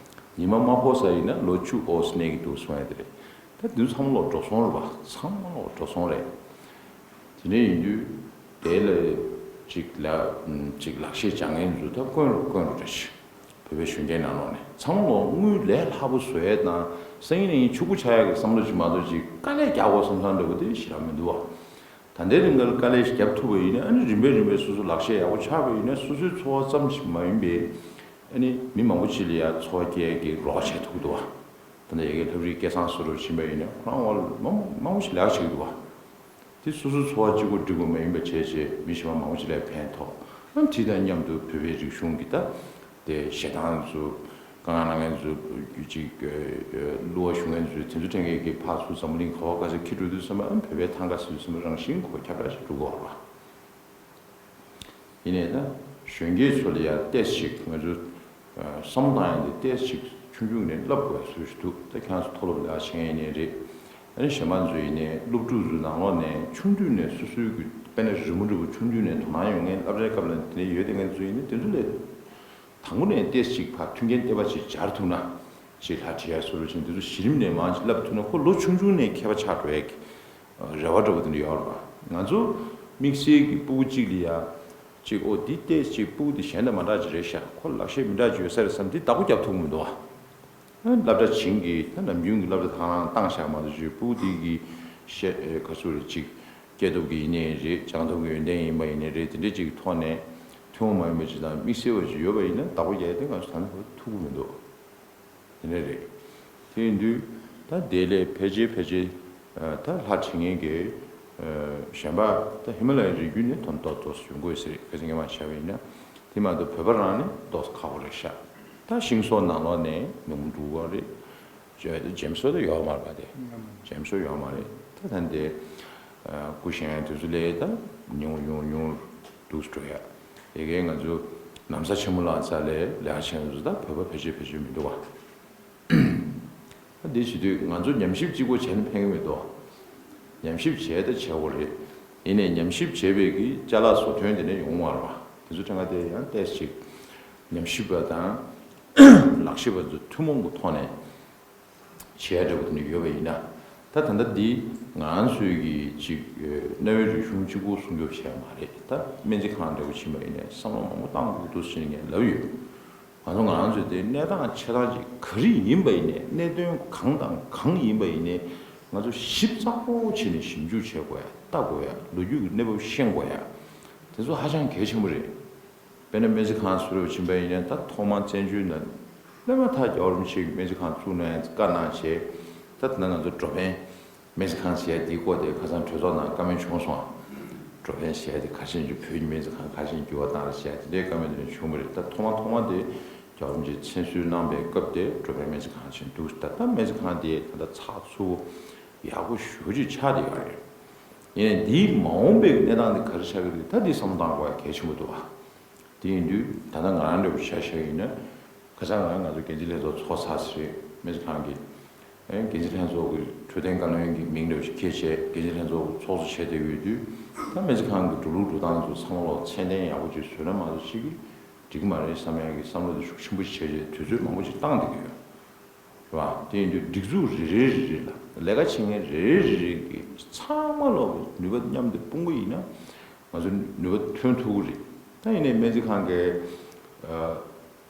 ཉི་མ་མ་ཕོག་ས་ཡིན་ན་ལོ་བཅུ་ཨོ་ཙམ་གནས་ཀྱི་འདུག་གསུང་ཡ་དེ་རེད། ད་དུས་ཚང་མ་ལོག་འགྲོ་སོང་རེད་བ། ཚང་མ་ལོག་འགྲོ་སོང་རེད། དེ་འདྲ་ཡིན་དུས་དེ་ལ་ཅིག་ལ་ཅིག་ལག་ཤེས་སྦྱང་མཁན་ཚོ་ད་དཀོན་རུ་དཀོན་རུ་འགྲོ་ཤི། བོད་པའི་གཞོན་སྐྱེས་ནང་ལོགས་ནས་ཚང་མ་ལོག་དངུལ་ལས་སླ་པོ་བཟོ་ཡས་དང་སང་ཉིན་གནངས་ཉིན་ཕྱུག་པོ་ཆགས་ཡས་ཀྱི་བསམ་བློ་ཅིག་མ་གཏོགས་ཅིག་དཀའ་ལས་རྒྱག་དགོས་བསམ་བསམ་འདྲ་བོ་དེ་ཞེ་དྲག་མི་འདུག་བ། ད་ལྟའི་རིང་ག་ལ་དཀའ་ལས་ཤིག་བརྒྱབ་ཐུབ་པ་ཡིན་ན། ཨ་ནི་རིམ་པས་རིམ་པས་སོ་སོ་ལག་ཤེས་ཡག་པོ་ཆགས་པ་ཡིན་ན་སོ་སོའི་འཚོ་བ་ཙམ་ཞིག་མ་ཡིན་པའི་ཨ་ནི་མི་མང་པོ་ཅིག་ལ་ཡང་འཚོ་བ་སྐྱེལ་ཡག་གི་རོགས་བྱེད་ཐུབ་ཀྱི་འདུག་བ། ད་ལྟ་ཡ་གི་ལྷ་བྲིས་སྐལ་བཟང་སོགས་རུ་ཕྱིན་པ་ཡིན་ན་ཁོ་རང་བ་མང་མང་པོ་ཞིག་ལས་ཀ་བྱེད་ཀྱི་འདུག་བ། དེ་སོ་སོའི་འཚོ་བ་གཅིག་པོ་འགྲིག་པ་མ་ཡིན་པ་བྱས་བྱས་མི་གཞན་པ་མང་པོ་ཅིག་ལ་ཕན་ཐོགས། ཨ་ནི་དེ་དང་མཉམ་དུ་བོད་པའི་རིག་གཞུང་གི་ད་དེ་གཞས་བཏང་ཚོ། དཀའ་ངལ་གནང་མཁན་ཚོ་ཅིག་གླུ་བ་ཞུ་མཁན་ཚོ་དེ་ཚོ་དྲན་མཁན་གྱི་ཕར་ཚུར་འཛམ་བུ་གླིང་ག་བ་ག་ས་འཁྱེར་འགྲོ་དུས་ཙམ་པ་ཨ་བོད་པའི་ཐང་ག་ཟེར་དུས་ཙམ་པ་རང་བཞིན་གྱིས་ཁྱབ་བསྒྲགས་ཤིག་འགྲོ་གི་ཡོད་རེད་བ། ཡིན་ནའི་ད་གཞོན་སྐྱེས་ཚོ་ལ་ཡང་ཏོག་ཙམ་ཅིག་ང་ཚོ་བསམ་བློ་བཏང་ཡ་དེ་ཏོག་ཙམ་ཅིག་ཆུང་ཆུང་ནས་བསླབ་དགོས་ཡ་བཟོ་ཞིག་འདུག་ད་ཁྱེད་རང་ཚོ་མཐོ་སློབ་ལ་ཡར་ཕྱིན་ཡིན་ནའི་རེད། ཨ་ནི་གཞན་པ་ཚོ་ཡིན་ནའི་སློབ་ཕྲུག་ཚོའི་ནང་ལོགས་ནས་ཆུང་དུས་ནས་སོ་སོའི་གི་དཔེར་ན་རི་མོ་འདྲ་བོ་ཆུང་དུས་ནས་དོ་སྣང་ཡོད་མཁན་སློབ་གྲྭའི་སྐབས་ལ་དེ་འདྲ་ཡོད་བསྡད་མཁན་ཚོ་ཡིན་ན་དེ་ཚོ་ལ། དང་པོ་ནས་ཏོག་ཙམ་ཅིག་ཕར་མཐུན་རྐྱེན་བསྟེན་པ་ཅིག་སྦྱར་ཐུབ་ན། ཅིག་ལྷ་བྲིས་ཡ་སོགས་རུ་ཕྱིན་དེ་ཚོ་གཞི་རིམ་ནས་མང་ཅིག་བསླབ་ཐུབ་ན་ཁོ་ལོ་ཆུང་ཆུང་ནས་མཁས་པ་ཆགས་འགྲོ་ཡ་གི་རེ་བ་འདྲ་བོ་དེ་འདྲ་ཡོད་རེད་པ། ང་ཚོ་དམིགས་བསལ་གྱི་སྤུ་གུ་གཅིག་ལ་ཡ་ཅིག་ཨོ་འདི་ཏོག་ཙམ་ཅིག་སྤུ་གུ་འདི་གཞན་དང་མ་འདྲ་ཅིག་རེད་ཤག་ཁོ་ལག་ཤེས་མི་འདྲ་ཅིག་ཡོད་ས་རེད་བསམ་དེ་བདག་པོ་རྒྱབ་ཐུབ་ཀྱི་མི་འདུག་བ། སློབ་གྲྭ་བྱིངས་ཀྱི་ད་ནམ་རྒྱུན་གྱི་སློབ་གྲྭ་དང་རང་བཏང་བཞག་མ་གཏོགས་ཅིག་སྤུ་གུ་དེ་གི་ཤེས་ག་ཚོད་རེད་ཅིག་སྐྱེས་སྟོབས་ཀྱི་ཡིན་ནའི་རེད། སྦྱངས་སྟོབས་ཀྱི་ཡོན་ཏན་ཡིན་པ་ཡིན་ནའི་རེད། དེ་འདྲས་ཅིག་གི་ཐོག་ནས་ཐུན་མོང་མ་ཡིན་པ་ཅིག་དང་དམིགས་བསལ་བ་ཅིག་ཡོད་པ་ཡིན་ན་བདག་པོ་རྒྱག་ཡ་དེ་ང་ཚོ་ད་ནི་ཐུབ་ཀྱི་མི་འདུག་དེ་འདྲ་རེད། དེ་ཡིན་དུས་ད་དེ་ལས་ཕལ་ཆེར་ཕལ་ཆེར་ད་ལྷ་བྲིས་མཁན་གྱི་གཞན་པ་ད་ཧི་མ་ལ་ཡའི་རི་རྒྱུད་ནས་ཐོན་ཏོག་ཏོག་ཙམ་ཡོང་དགོས་ཟེར། གལ་སྲིད་སྔོན་མ་བྱས་པ་ཡིན་ན། དེ་མ་གཏོགས་བོད་པ་རང་ནི་ཏོག་ཙམ་ཁག་པོ་རེད་ཤག་ད་ཤིང་བཟོ་ནང་ལོགས་ནས་ཉུང་འདུག་བ་རེད། ཇེམ་སོ་དེ་ཡོད་མ་རེད་པ། དེ་ཇེམ་སོ་ཡོད་མ་རེད། ད་ད་འདི་སྐུ་གཞོན་དེ་ཚོ་ལས་ད་ཉུང་ཉུང་ཉུང་འདུག་འགྲོ་ཡ། དེ་གའི་ང་ཚོ་ན་བཟའ་ཆེན་མོ་ལགས་རྩ་ལས་ལས་ཀ་བྱེད་མཁན་ཚོ་ད་བོད་པ་ཕལ་ཆེར་ཕལ་ཆེར་མི་འདུག་བ། ད་འདི་བྱེད་དུས་ང་ཚོ་ཉམས་ཞིབ་གཅིག་པོ་བྱས་ན་ཕན་གི་མི་འདུག་ཉམས་ཞིབ་བྱས་ད་བྱས་དགོས་རེད། ཡིན་ནའི་ཉམས་ཞིབ་བྱས་པའི་གི་ཅ་ལག་བཟོ་ཐོན་དེ་ནས་ཡོང་བ་རེད་བ། དེ་ཚོ་ཕྲན་ག་དེ་ཡང་ཏོག་ཙམ་ཅིག་ཉམས་ཞིབ་པ་དང་ལག་ཤེས་པ་ཚོ་ཐུན་མོང་གི་ཐོག་ནས་བྱེད་ཡ་འདྲ་བོ་དེ་འདྲ་ཡོད་པ་ཡིན་ན། ད་ད་ལྟ་འདི་ང་ཚོའི་གི་ཅིག་གནའ་བོའི་རིག་གཞུང་གཅིག་པོ་སྲུང་སྐྱོབ་བྱས་མ་རེད། ད་སྨན་རྩིས་ཁང་འདྲ་བོ་ཕྱིན་པ་ཡིན་ནའི་བསམ་བློ་མང་པོ་བཏང་དགོས་འདུག་ཟེར་ངས་ལབ་ཡོད། ང་ཚོ་ང་རང་ཚོའི་དེ་གནས་སྟངས་ཆེ་ཐག་ཅིག་ག་རེ་ཡིན་པ་ཡིན་ནའི་གནད་དོན་གང་དང་གང་ཡིན་པ་ཡིན་ནའི་ང་ཚོ་ཞིབ་ཚགས་པོ་བྱས་ནས་ཞིབ་འཇུག་བྱེད་དགོས་ཡ། ལྟ་དགོས་ཡ། ལོ་རྒྱུས་ཀྱི་གནས་བབ་ཤེས་དགོས་ཡ། དེ་ཚོ་ཧ་ཅང་གལ་ཆེན་པོ་རེད། དཔེར་ན་སྨན་རྩིས་ཁང་ཟེར་བ་ཕྱིན་པ་ཡིན་ན་ད་ཐོག་མར་བཙན་བྱོལ་ནང་སླེབས་མ་ཐག་རྒྱལ་བ་རིན་པོ་ཆེ་གིས་སྨན་རྩིས་ཁང་བཙུགས་གནང་ཡ་བཀའ་གནང་བྱས། ད་དེ་ན་ང་ཚོ་འགྲོ་ཕན་སྨན་རྩིས་ཁང་ཟེར་ཡ་འདིའི་སྐོར་དེ་ཁ་སང་གྲོས་ཚོགས་ནང་བཀའ་མོལ་བྱུང་སོང་ང་། འགྲོ་ཕན་ཟེར་ཡ་དེ་ག་ཅིག་བོད་ཀྱི་སྨན་རྩིས་ཁང་ག་ཅིག་འགྱུར་བ་བཏང་རེད་ཟེར་ཡ་དེ་འདྲའི་བཀའ་མོལ་དེ་འདྲ་བྱུང་བ་རེད། ད་ཐོག་མ་ཐོག་མ་དེ་རྒྱལ་བ་རིན་པོ་ཆེས་མཚན་གསོལ་གནང་པའི་སྐབས་དེ་འགྲོ་ཕན་སྨན་རྩིས་ཁང་ཅིག་འདུག་ད་ལྟ་སྨན་རྩིས་ཁང་དེ་ད་ལྟ་ཚགས་ཚུད་པོ་ཡག་པོ་ཞེ་པོ་ཅིག་ཆགས་བསྡད་ཡོད་རེད། ཡིན་ནའི་འདིའི་མ་འོངས་པའི་གནས་སྟངས་དེ་ག་རེ་ཆགས་ཀྱི་རེད། ད་འདི་བསམ་བློ་གཏང་དགོས་ཡ་གལ་ཆེན་པོ་འདུག་བ། དེ་ཡིན་དུས་ད་ལྟ་ང་རང་འདྲ་བོ་ཆ་བཞག་ཡིན་ན། ཁ་སང་ང་ང་ཚོ་འགན་འཛིན་ལྷན་ཚོགས་ཚོགས་ཚར་ཟིན་རེད། སྨན་རྩིས་ཁང་གི་ཨེ་འགན་འཛིན་ལྷན་ཚོགས་ཀྱི་འཕྲོད་བསྟེན་བཀའ་བློན་གྱི་མིང་འདྲ་བོ་ཞིག་འཁྱེར་བྱས་འགན་འཛིན་ལྷན་ཚོགས་ཀྱི་ཚོགས་གཙོ་བྱས་བསྡད་ཡོད་དུས། ད་སྨན་རྩིས་ཁང་གི་འགྲོ་ལུགས་འགྲོ་སྟངས་ཚོ་ཚང་མ་ལོག་ཚད་ལྡན་ཡག་པོ་ཅིག་བཟོས་ན་མ་གཏོགས་ཅིག་གིས་འགྲིག་གི་མ་རེད་བསམ་ཡག་གི་བསམ་བློ་དེ་ཤུགས་ཆེན་པོ་ཞིག་བྱས་བྱས་དུས་ཚོད་མང་པོ་ཞིག་བཏང་བསྡད་ཀྱི་ཡོད། རེད་བ། དེ་ཡིན་དུས་སྒྲིག་འཛུགས་རེ་རེ་རེ་རེ་ལ་ལས་ཀ་བྱེད་མཁན་རེ་རེ་རེ་རེ་གི་ཚང་མ་ལོག་གི་ནུས་པ་མཉམ་དུ་སྤུངས་པ་ཡིན་ན་ང་ཚོ་ནུས་པ་ཐོན་ཐུབ་ཀྱི་རེད། ད་ཡིན་ནའི་སྨན་རྩིས་ཁང་གི་ཨ་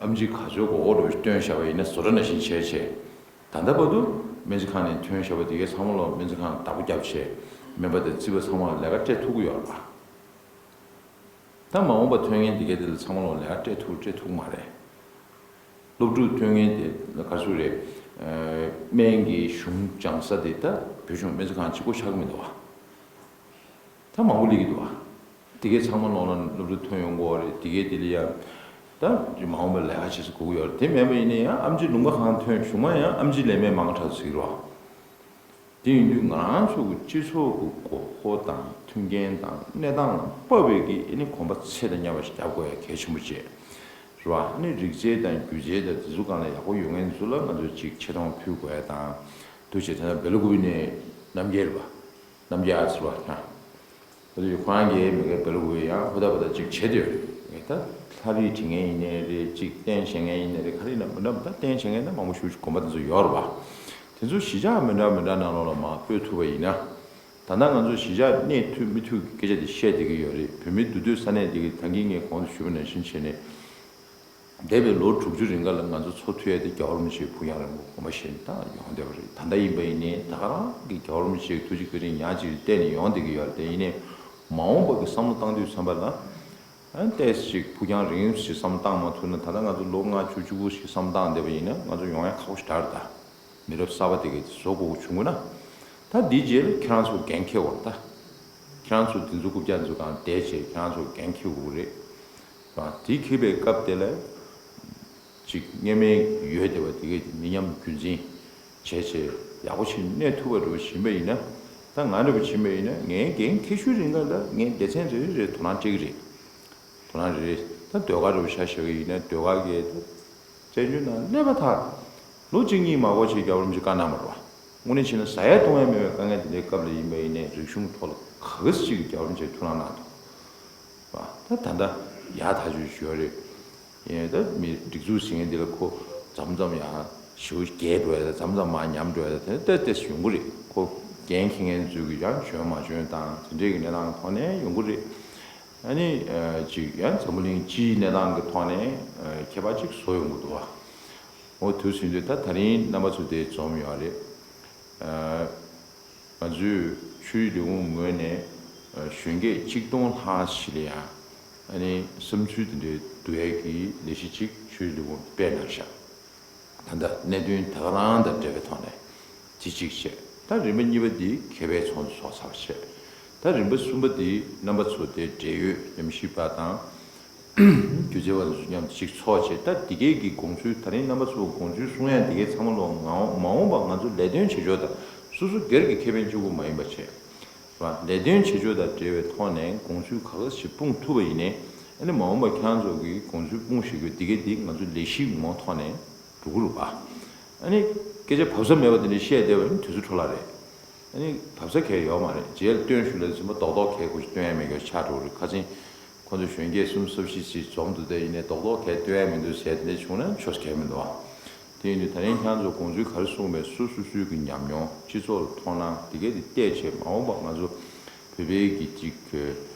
ཨེམ་ཆི་ག་ཚོད་གོ་གོ་འདྲ་བོ་ཞིག་བཏོན་བཞག་པ་ཡིན་ན་བཟོ་གྲྭ་ནང་བཞིན་བྱས་བྱས། ད་ལྟ་བར་དུ་སྨན་རྩིས་ཁང་ནས་ཐོན་བཞག་པ་དེ་གའི་ཚང་མ་ལོག་སྨན་རྩིས་ཁང་བདག་པོ་བརྒྱབ་བྱས། སྨན་པ་དང་རྩིས་པ་ཚང་མ་ལ་ལས་ཀ་སྤྲད་ཐུབ་ཀྱི་ཡོད་རེད་པ། ད་མ་འོངས་པ་ཐོན་མཁན་དེ་གའི་དེ་ལ་ཚང་མ་ལོ་ལས་ཀ་སྤྲད་ཐུབ་སྤྲད་ཐུབ་མ་རེད། སློབ་ཕྲུག་ཐོན་མཁན་དེ་ག་ཚོད་རེད། སྨན་གྱི་གཞུང་སྦྱང་ས་དེ་ད་བོད་གཞུང་སྨན་རྩིས་ཁང་གཅིག་པོ་ཆགས་ཀྱི་མི་འདུག་བ། ད་མང་པོ་སླེབས་ཀྱི་འདུག་བ། དེ་གའི་ཚང་མ་ལོ་ལ་སློབ་ཕྲུག་ཐོན་ཡོང་གི་རེད། དེ་གའི་དེ་ལ་ཡང་ད་མ་འོངས་པ་ལས་ཀ་བྱེད་ས་དགོས་ཀྱི་ཡོད་རེད། དེ་མེད་པ་ཡིན་ན་ཡང་ཨེམ་ཆི་ལུང་པ་གང་ཐོན་གཞུང་མ་ཡང་ཨེམ་ཆི་ལས་མེད་མང་དྲགས་ཟིག་རོ། དེ་ཡིན་དུས་ང་རང་ཚོ་གི་སྤྱི་ཚོགས་ཀྱི་དགོས་མཁོ་དང་མཐུན་རྐྱེན་དང་གནས་སྟངས་ལ་དཔག་པའི་གི་ཨ་ནི་གོམ་པ་ཚད་དང་མཉམ་པ་ཞིག་རྒྱབ་དགོས་ཡ་གལ་ཆེན་པོ་བྱས། རེད་བ། ཨ་ནི་རིག་རྩལ་དང་སྒྱུ་རྩལ་དང་དེ་ཚོ་སྒང་ལ་ཡག་པོ་ཡོད་མཁན་ཚོ་ལ་ང་ཚོས་ཅིག་ཆེ་མཐོང་ཕུལ་དགོས་ཡ་དང་། འདུག་བྱས་དེ་ན་སྦེ་ལ་ཀུ་པི་ནས་རྣམ་རྒྱལ་རེད་བ། རྣམ་རྒྱལ་ཨ་ཚེ་རེད་བ་ན། ད་དུང་ཁོ་རང་གིས་མི་འགའ་སྦེ་ལ་ཀུ་པི་ཡང་ཧོ་ད་བ་ད་ཅིག་བྱེད་དེ་ཡོད་རེད། ད་ལྷ་བྲིས་བྲིས་མཁན་ཡིན་ནའི་རེད། ཅིག་རྟེན་བཞེངས་མཁན་ཡིན་ནའི་རེད། ག་རེ་ཡིན་ན་མི་འདྲ་མི་འདྲ་རྟེན་བཞེངས་མཁན་ད་མང་པོ་ཞེ་པོ་ཅིག་གོམ་པ་དེ་ཚོ་ཡོད་རེད་བ། དེ་ཚོ་གཞིས་ཆགས་མི་འདྲ་མི་འདྲ་ནང་ལོགས་ལ་མར་སྤོས་ཐུབ་པ་ཡིན་ན། ད་ལྟ་ང་ཚོ་གཞིས་ཆགས་གནས་ཐུབ་མི་ཐུབ་ཀྱི་སྐད་ཆ་དེ་བཤད་བསྡད་ཀྱི་ཡོད་རེད། བོད་མི་འདུས་སྡོད་ས་གནས་དེ་གི་ད་གིན་ངས་གོང་དུ་ཞུས་པ་ནང་བཞིན་བྱས་ནས། འདས་པའི་ལོ་དྲུག་ཅུ་རིང་ག་ལ་ང་ཚོ་འཚོ་ཐུབ་ཡ་དེ་རྒྱལ་བ་རིན་པོ་ཆེའི་ཕུགས་རྒྱང་རིང་པོ་དགོངས་པ་བཞེས་ནས་ད་ཡོང་བསྡད་པ་རེད། ད་ལྟ་ཡིན་པ་ཡིན་ནའི་ད་ག་རང་གི་རྒྱལ་བ་རིན་པོ་ཆེའི་ཐུགས་རྗེ་བཀའ་དྲིན་ཡང་ཅིག་བརྟས་ནས་ཡོང་བསྡད་ཀྱི་ཡོད་རེད། དེ་ཡིན་ནའི་མ་འོངས་པ་གི་བསམ་བློ་བཏང་དུས་ཙམ་པ་ལ། ཨ་ཏོག་ཙམ་ཅིག་ཕུགས་རྒྱང་རིང་ཞིག་བསམ་བློ་བཏང་མ་ཐུབ་ན། ད་ལྟ་ང་ཚོ་ལོ་ལྔ་བཅུ་བཅུ་དགུ་ཞིག་བསམ་བློ་བཏང་བསྡད་པ་ཡིན་ན་ང་ཚོ་ཡོང་ཡ་ཁག་པོ་ཞིག་འདྲ་རེད་ད། མི་རབས་གསར་པ་དེ་གས་བཟོ་དགོས་བྱུང་དགོས་ན། ད་འདིའི་རྗེས་ལ་ཁྱེད་རང་ཚོ་འགན་འཁྱེར་དགོས་རེད་ད། ཁྱེད་རང་ཚོ་འདི་ཚོ་རྐུབ་བཀྱག་ཚོ་གང་བསྡད་བྱས་ཁྱེད་རང་ཚོ་འགན་འཁྱེར་དགོས་རེད། ཨ་འདི་འཁྱེར་བའི་སྐབས་དེ་ལ་ཅིག་སྔོན་མའི་ཡོད་བསྡད་པ་དེ་གས་མི་ཉམས་རྒྱུན་འཛིན་བྱས་བྱས་ཡག་པོ་ཞིག་གནས་ཐུབ་པ་འདྲ་བོ་ཡིན་པ་ཡིན་ན། ད་ང་འདྲ་བོ་ཡིན་པ་ཡིན་ན་ངའི་འགན་འཁྱེར་ཤུལ་རིང་ག་ལ་ངས་སྡེ་ཚན་རེ་རེ་རེ་དོ་སྣང་སྤྲད་ཀྱི་རེད། དོ་སྣང་རེ་རེ། ད་ཟློས་གར་འདྲ་བོ་ཆ་བཞག་གི་ཡིན་ན་ཟློས་གར་གྱི་བཙན་བྱོལ་ནང་སླེབས་པ་དང་ལོ་གཅིག་གཉིས་མ་འགོར་ཅིག་རྒྱལ་བ་རིན་པོ་ཆེས་བཀའ་གནང་བ་རེད་བ། དངོས་གནས་བྱས་ན་ཟ་ཡ་བཏུང་ཡ་མེད་པའི་དཀའ་ངལ་དེ་འདྲའི་སྐབས་ལ་ཡིན་པ་ཡིན་ནའི་རིག་གཞུང་ཐོག་ལ་ག་གེ་ཅིག་གི་རྒྱལ་བ་རིན་པོ་ཆེས་ཐུགས་སྣང་གནང་འདུག་བ། ད་ད་ལྟ་ཡག་ཐག་ཆོད་ཞུ་ཡ་རེད། ཡིན་ད་མི་སྒྲིག་འཛུགས་ཟེར་མཁན་འདི་ལ་ཁོ་མཚམས་མཚམས་ཡང་ཞེ་པོ་རྒྱས་འགྲོ་ཡ་དང་མཚམས་མཚམས་མར་ཉམས་འགྲོ་ཡ་དང་དེ་ལྟ་སྟེ་ཡོང་གི་རེད། ཁོ་འགན་འཁྱེར་མཁན་ཚོས་ཀྱི་ཡང་འཇོན་མ་འཇོན་དང་དེ་འདྲའི་གི་གནས་སྟངས་ཐོག་ནས་ཡོང་གི་རེད། ཨ་ནི་ཨ་ཅིག་ཡང་འཛམ་བུ་གླིང་སྤྱིའི་གནས་སྟངས་ཀྱི་ཐོག་ནས་ཨ་ཁྱད་པར་ཅིག་བཟོ་ཡོང་གི་འདུག་བ། འོ་དུས་ཟིན་དུས་ད་ད་རིང་རྣམ་པ་ཚོ་དེ་འཛོམས་ཡོད་རེད། ཨ་ང་ཚོས་ཆོས་རིག་ལས་ཁུངས་ངོས་ནས་ཨ་གཞོན་སྐྱེས་གཅིག་སྟོང་ལྷག་ཞིག་ལ་ཡང་ཨ་ནི་བསམ་ཚུལ་དེ་འདྲའི་བསྡུ་ཡས་ཀྱི་ལས་གཞི་ཅིག་ཆོས་རིག་ལས་ཁུངས་སྤེལ་གནང་ཤག་ད་ལྟ་གནད་དོན་ད་ག་རང་དང་འབྲེལ་བའི་ཐོག་ནས་དེ་གཅིག་བྱས། ད་རིམ་པ་གཉིས་པ་འདི་མཁས་པའི་ཚོགས་འདུ་ཚོགས་ཚར་བ་བྱས། ད་རིམ་པ་གསུམ་པ་འདི་རྣམ་པ་ཚོ་དེ་འབྲེལ་ཡོད་ཉམས་ཞིབ་པ་དང་སྒྱུ་རྩལ་བ་ཚོ་མཉམ་དུ་གཅིག་ཚོགས་བྱས། ད་འདི་གས་ཀྱི་དགོངས་ཚུལ་ད་རིང་རྣམ་པ་ཚོ་དགོངས་ཚུལ་གསུང་ཡ་འདི་གས་ཚང་མ་ལོ་ང་མ་འོངས་པ་ང་ཚོ་ལས་དོན་བྱེད་ཕྱོགས་དང་སོ་སོ་སྒེར་གྱི་ཁེ་ཕན་གཅིག་པུ་མ་ཡིན་པ་བྱས། ལས་དོན་བྱེད་ཕྱོགས་དང་འབྲེལ་བའི་ཐོག་ནས་དགོངས་ཚུལ་ག་ག་ཞིག་སྤུངས་ཐུབ་པ་ཡིན་ནའི་ཨ་ནི་མ་འོངས་པ་ཁྱེད་རང་ཚོ་གི་དགོངས་ཚུལ་སྤུངས་ཤེས་རྒྱུ་འདི་གས་འདི་ང་ཚོ་ལས་གཞི་ངོ་ཐོག་ནས་འགྲོ་གི་རེད་པ། ཨ་ནི་སྐད་ཆ་བབས་ས་མེད་པ་དེ་འདྲ་བཤད་བསྡད་པ་ཡིན་དུས་ཚོད་འཕྲོ་བརླག་རེད། ཨ་ནི་བབས་ས་གང་ཡང་ཡོད་མ་རེད། རྗེས་ལ་སྟོན་ཞུ་ལ་ཚིམ་པ་རྡོག་རྡོག་གས་ཁོ་ཞིག་སྟོན་ཡ་མེད་ཀྱང་ཆགས་འགྲོ་གི་རེད། ཁ་སང་ཁོ་ཚོ་གཞོན་སྐྱེས་གསུམ་སབ་ཞི་ཞིག་འཛོམས་འདུག་དེ་ཡིན་ནའི་རྡོག་རྡོག་གས་སྟོན་ཡ་མི་འདུག་ཟེར་དེ་འདྲ་བྱུང་ན་ཆོ་ག་མི་འདུག་ཨ། དེ་ཡིན་དུས་ད་རིང་ཁྱེད་ཚོ་དགོངས་ཚུལ་ག་རེ་གསུངས་པའི་སོ་སོ་སོའི་གི་ཉམས་མྱོང་སྤྱི་ཚོགས་ལ་མཐོང་སྣང་འདི་གས་དེ་བལྟས་བྱས་མ་འོངས་པ་ང་ཚོ་བོད་པའི་གི་ཅིག་གི་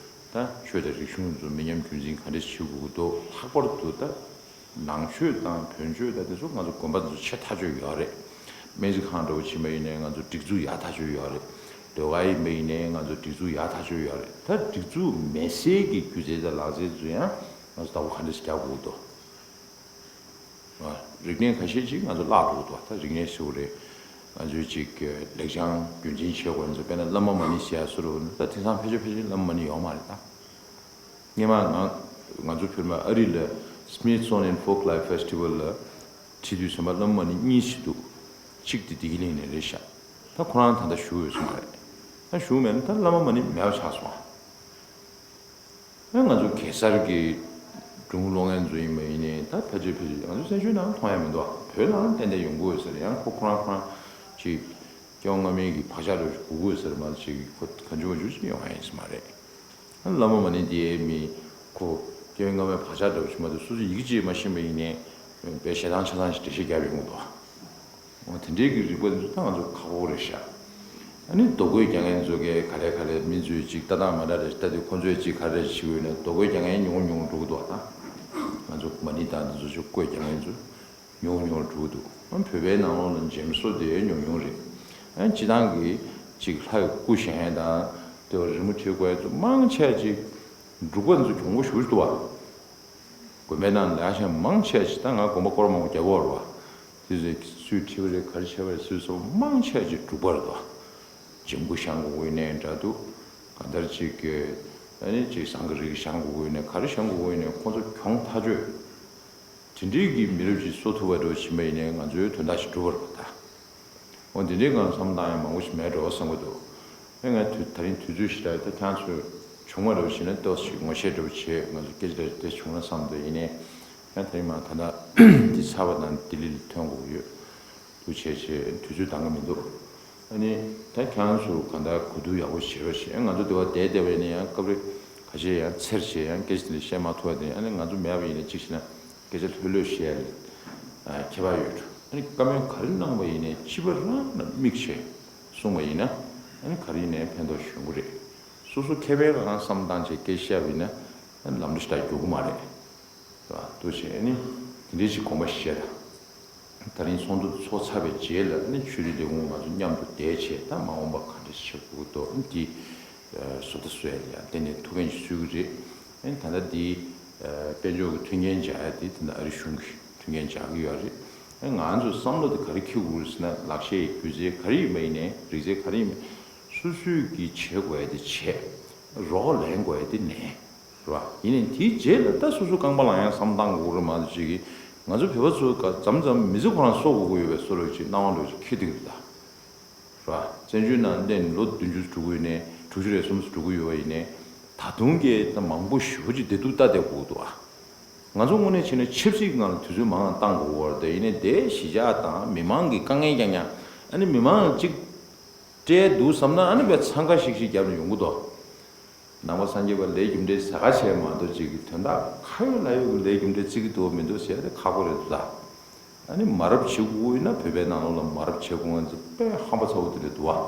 ད་ཆོས་དང་རིག་གཞུང་ཚོ་མི་ཉམས་རྒྱུན་འཛིན་ག་འདྲ་བྱེད་དགོས་ཀྱི་འདུག་ལྷག་པར་དུ་ད་ནང་ཆོས་དང་བོན་ཆོས་དང་དེ་ཚོ་ང་ཚོ་དགོན་པ་དེ་ཚོ་ཆེ་ཐག་ཆོད་ཡོད་རེད། སྨན་རྩིས་ཁང་འདྲ་བོ་ཕྱིན་པ་ཡིན་ནའི་ང་ཚོ་སྒྲིག་འཛུགས་ཡག་ཐག་ཆོད་ཡོད་རེད། ཟློས་གར་ཡིན་པ་ཡིན་ནའི་ང་ཚོ་སྒྲིག་འཛུགས་ཡག་ཐག་ཆོད་ཡོད་རེད། ད་སྒྲིག་འཛུགས་མེད་སའི་གི་སྒྱུ་རྩལ་དང་ལག་རྩལ་ཚོ་ཡང་ང་ཚོ་བདག་པོ་ག་འདྲ་ཞིག་རྒྱག་དགོས་ཀྱི་འདུག་རིག་གནས་ཁ་ཤས་ཅིག་ང་ཚོ་བརླག་འགྲོ་གི་འདུག་ད་རིག་གནས་ཟེར་བ་རེད། ང་ཚོའི་ཅིག་ལེགས་བྱང་རྒྱུན་འཛིན་བྱེད་དགོས་ཚོ་དཔེར་ན་བླ་མ་མ་ཎི་ཟེར་ཡ་བཟོ་འདྲ་བོ་ནི་ད་དེང་སང་ཕལ་ཆེར་ཕལ་ཆེར་བླ་མ་མ་ཎི་ཡོད་མ་རེད་ད། སྔོན་མ་ང་ང་ཚོ་བོད་མི་ཨ་རི་ལ་Smithsonian Folklife Festival ལ་ཁྲིད་དུས་ཙམ་པ་བླ་མ་མ་ཎི་གཉིས་ཤིག་འདུག་གཅིག་དེ་བདེ་སྐྱིད་གླིང་ནས་རེད་ཤག་ད་ཁོ་རང་ད་ལྟ་བཞུགས་ཡོད་ས་མ་རེད། ད་བཞུགས་མེད་ན་ད་བླ་མ་མ་ཎི་མེད་པ་ཆགས་སོང་ཨ། ང་ཚོ་གེ་སར་གྱི་སྒྲུང་ཀློག་མཁན་ཚོ་ཡིན་པ་ཡིན་ནའི་ད་ཕལ་ཆེར་ཕལ་ཆེར་ང་ཚོ་བཙན་བྱོལ་ནང་མཐོང་ཡ་མི་འདུག་བོད་ནང་ཏན་ཏན་ཡོང་གི་ཡོད་ས་རེད། ཡང་ཁོ་ཁོ་རང་ཁོ་རང་ཅིག་སྐྱེ་བ་སྔ་མའི་གི་བག་ཆགས་འདྲ་བོ་ཞིག་སྒུག་གི་ཡོད་ས་རེད་མ་གཏོགས་ཅིག་ཁོ་གང་བྱུང་མ་བྱུང་ཅིག་ཡོང་ཡ་ཡིན་ས་མ་རེད། བླ་མ་མ་ཎི་དེའི་མི་ཁོ་སྐྱེ་བ་སྔ་མའི་བག་ཆགས་འདྲ་བོ་ཞིག་མ་གཏོགས་སོ་སོ་ཡི་གེ་གཅིག་མ་ཤེས་པ་ཡིན་ནའི་དཔེ་ཞེ་སྡང་ཆ་ཚང་ཞིག་འགྲེལ་བཤད་རྒྱབ་ཡོང་གི་འདུག་འོ་དེ་འདྲའི་གི་རིག་པ་འདི་ཚོ་ད་ང་ཚོ་ཁག་པོ་རེད་ཤག་ཨ་ནི་རྡོ་བརྐོས་རྒྱག་མཁན་ཚོ་གས་ག་ལེ་ག་ལེ་མི་ཚོས་ཅིག་ལྟ་སྟངས་མ་འདྲ་རེ་ཞིག་ལྟ་དུས་ཁོ་ཚོས་ཅིག་ག་རེ་ཞིག་ཡོད་ན་རྡོ་བརྐོས་རྒྱག་མཁན་ཉུང་ཉུང་འགྲོ་གི་འདུག་ད་ང་ཚོ་མ་ཎི་དང་འདི་ཚོ་ཅིག་བརྐོས་རྒྱག་མཁན་ཚོ་ཉུང་ཉུང་འགྲོ་གི་འདུག་ཨ་བོད་པའི་ནང་ལོགས་ལ་འཇིམ་བཟོ་དེ་ཉུང་ཉུང་རེད། ཨ་སྤྱི་བཏང་གི་ ཅིག་ལྷ་ཡི་སྐུ་བཞེངས་དང་དེ་བ་རི་མོ་བྲིས་དགོས་ཡ་ཚོ་མང་ཆེ་ཅིག་འབྲུག་པ་ཚོ་གྱོང་པོ་ཞུ་འདུག་བ། དགོན་པའི་ནང་ལ་ཡ་ཤ་མང་ཆེ་ཅིག་ད་ང་དགོན་པ་སྐོར་མང་པོ་རྒྱག་གི་ཡོད་རེད་བ། དེ་ཚོས་སུས་ཁྲིད་པ་རེད་ག་རེ་བྱས་པ་རེད་ཟེར་སོང་མང་ཆེ་ཅིག་འབྲུག་པ་རེད་དོ། འཇིམ་སྐུ་བཞེངས་དགོས་ཀྱི་ཡིན་ནའི་འདྲ་འདུག་གང་ལྟར་ཅིག་གི་ཨ་ནི་ཅིག་ཟངས་ཀྱི་རིགས་བཞེངས་དགོས་ཀྱི་ཡིན་ནའི་ག་རེ་བཞེངས་དགོས་ཀྱི་ཡིན་ནའི་ཁོང་ཚོ་གྱོང་ཐག་ཆོད། དེ་འདྲའི་གི་མི་རབས་ཅིག་གསོ་ཐུབ་པ་འདྲ་བོ་ཕྱིན་པ་ཡིན་ནའི་ང་ཚོའི་དོན་དག་ཞིག་འགྲུབ་པ་རེད་པ་ད། འོ་དེ་འདྲའི་སྒང་བསམ་བློ་བཏང་ཡ་མང་པོ་ཞིག་མེད་འགྲོ་བསམ་གྱི་འདུག་ཨེ་ང་དུས་ད་རིང་དུས་ཚོད་ཞིག་ལ་ད་ཁྱེད་ཚོས་བྱུང་བ་འདྲ་བོ་ཞིག་ན་ཏོག་ཙམ་ཞིག་ངོ་ཤེས་འདྲ་བོ་བྱེད་ང་ཚོ་སྐད་ཆ་འདྲ་དེ་བྱུང་ན་བསམ་འདུག་ཡིན་ནའི་ཡང་ད་རིང་མ་ད་ལྟ་འདི་ཚར་བ་དང་ལྡི་ལི་ལ་ཐོན་དགོས་ཀྱི་ཡོད། འདུག་བྱས་བྱས་དུས་ཚོད་འདང་གི་མི་འདུག་ཨ་ནི་ད་ཁྱེད་རང་ཚོ་གང་ལྟར་གོ་བསྡུར་ཡག་པོ་བྱེད་རོགས་ཞེས་ང་ཚོ་འདི་བ་བསྡད་བསྡད་པ་ཡིན་ན་ཡང་སྐབས་རེ་ཁ་ཤས་ཡང་འཚེར་བྱས་ཡང་སྐད་ཆ་དེ་འདྲ་བཤད་མ་ཐུབ་པ་དེ་ཨ་ནི་ང་ཚོ་མེད་པ་ཡིན་ན་གཅིག་བྱས་ན་སྐད་ཆ་ལྷོད་ལྷོད་བཤད་ཡ་ལ་ཁྱད་པར་ཡོད་འགྲོ། ཨ་ནི་བཀའ་མོལ་ག་རེ་གནང་བ་ཡིན་ནའི་སྤྱི་པ་རང་ལ་དམིགས་བྱས་གསུངས་པ་ཡིན་ན་ཨ་ནི་ག་རེ་ཡིན་ནའི་ཕན་ཐོགས་ཡོང་གི་རེད། སོ་སོ་མཁས་པའི་རང་བསམ་བཏང་བྱས་སྐད་བཤད་པ་ཡིན་ན་ཨ་ནི་ལམ་འགྲོ་ཞེ་དྲག་འགྱོ་གི་མ་རེད། ར་ཏུ་བྱས་ནི་དེ་འདྲའི་ཞིག་དགོངས་པ་བཞེས་དང་། ད་རིང་ཚོགས་འདུ་ཚོགས་ཚར་བའི་རྗེས་ལ་ནི་ཆོས་རིག་ལས་ཁུངས་ང་ཚོ་མཉམ་དུ་བསྡད་བྱས་ད་མ་འོངས་པ་ག་འདྲ་བྱེད་དགོས་འདུག་འདི་བཟོ་ལྟ་བཟོ་ཡ་ལ་ཡང་བརྟེན་ནས་ཐུགས་ཕན་ཞིག་གསོས་ཀྱི་རེད། ཨེ་ད་ལྟ་འདི་དཔལ་འབྱོར་གྱི་མཐུན་རྐྱེན་སྦྱར་ཡ་འདི་ད་ལྟ་ཨ་རི་གཞུང་གིས་མཐུན་རྐྱེན་སྦྱར་གྱི་ཡོད་རེད། ཨེ་ང་ཚོས་བསམ་བློ་དེ་ག་རེ་འཁྱེར་དགོས་རེད་ཟེར་ན་ལག་ཤེས་སྒྱུ་རྩལ་ག་རེ་ཡིན་པ་ཡིན་ནའི་རིག་རྩལ་ག་རེ་ཡིན་པ་སོ་སོས་ཀྱིས་བྱེད་དགོས་ཡ་དེ་བྱས་རོགས་ལེན་དགོས་ཡ་དེ་ལེན། རེད་བ། ཡིན་ནའི་དེའི་རྗེས་ལ་ད་སོ་སོ་རྐང་པ་ལངས་ཡ་བསམ་བཏང་དགོས་རེད་མ་གཏོགས་ཅིག་གིས་ང་ཚོ་བོད་པ་ཚོ་ག་མཚམས་མཚམས་མི་ཚེ་ཁོ་རང་གསོ་དགོས་ཀྱི་ཡོད་པའི་བཟོ་འདྲ་ཅིག་སྣང་བ་འདྲ་ཅིག་འཁྱེར་བསྡད་ཀྱི་རེད་ད། རེད་བ། བཙན་བྱོལ་ནང་སླེབས་ནས་ལོ་བདུན་ཅུ་འགྲོ་གི་ཡོད་ནའི་དྲུག་ཅུ་རེ་གསུམ་ཅུ་འགྲོ་གི་ཡོད་པ་ཡིན་ནའི་ད་དུང་གི་ད་མང་པོ་ཞེ་པོ་ཅིག་བདེ་སྡུག་ལྟ་བསྡད་དགོས་ཀྱི་འདུག་ཨ། ང་ཚོ་དངོས་གནས་བྱས་ན་ཆབ་སྲིད་ཀྱི་ངང་ལ་དུས་ཚོད་མང་བ་བཏང་དགོས་ཀྱི་རེད་དེ་ཡིན་ནའི་དེ་གཞིས་ཆགས་དང་མི་མང་གི་དཀའ་ངལ་རྐྱང་རྐྱང་ཨ་ནི་མི་མང་གཅིག་སྤྲད་འདུག་བསམ་ན་ཨ་ནི་བས་འཚང་ཁ་ཤིག་ཤིག་རྒྱབ་ནས་ཡོང་གི་འདུག་ནང་པ་སངས་རྒྱས་པ་ལས་རྒྱུ་འབྲས་ཟ་ཁ་བྱས་མ་གཏོགས་ཅིག་གི་དོན་དག་ཁ་ཡོད་ལག་ཡོད་ཀྱི་ལས་རྒྱུ་འབྲས་བརྩི་གི་འདུག་མི་འདུག་ཟེར་ཏེ་ཁག་པོ་རེད་འདུག་ད། ཨ་ནི་མ་རབས་བྱེད་དགོས་ཡིན་ན་བོད་པའི་ནང་ལོགས་ལ་མ་རབས་བྱེད་དགོས་ང་ཚོ་དཔེ་ཧམ་པ་ཚ་བོ་དེ་འདྲ་འདུག་ཨ།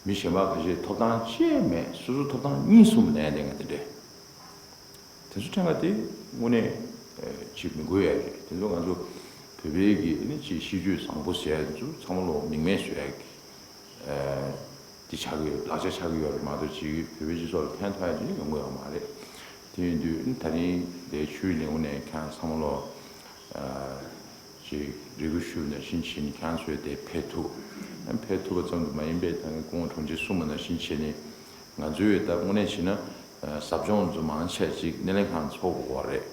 མི་གཞན་པ་ཁ་ཤས་ཐོབ་ཐང་ཅི་ཡང་མེད་སོ་སོ་ཐོབ་ཐང་གཉིས་གསུམ་ལེན་ཏེ་ང་དེ་འདྲས། དེ་ཚོ་ཕྲན་ཁ་དེ་དངོས་གནས་ཅིག་མི་དགོས་ཡ་རེད། དེ་ཚོ་ང་ཚོ་བོད་པའི་གི་ནི་ཅིག་གཤིས་རྒྱུད་བཟང་པོ་ཟེར་ཡ་དེ་ཚོ་ཚང་མ་ལོ་མིང་མེད་བཟོ་ཡ་གི་དེ་ཆགས་ཀྱི་ལག་ཆ་ཆགས་ཀྱི་ཡོད་རེད་མ་གཏོགས་ཅིག་བོད་པའི་སྤྱི་ཚོགས་ལ་ཕན་ཐོགས་ཡ་ཅིག་ཡོང་གི་ཡོད་མ་རེད། དེ་ཡིན་དུས་ད་རིང་འདིའི་ཆོས་ལས་ཁུངས་ནས་ཁྱེད་ཚང་མ་ལོ། ཅིག་རེ་སྐུལ་ཞུས་ནང་བཞིན་བྱས་ནས་ཁྱེད་ཚོས་དེ་ཕེབས་ཐུབ། ཕེབས་ཐུབ་པ་ཙམ་དུ་མ་ཡིན་པའི་ད་གིན་སྐུ་ངོ་དྲུང་ཆེ་གསུངས་པ་ནང་བཞིན་བྱས་ནས་ང་ཚོས་ད་དངོས་གནས་བྱས་ན་ཟབ་སྦྱོང་ཚོ་མང་ཆེ་ཅིག་སྣེ་ལེན་ཁང་ཚོགས་དགོས་པ་རེད།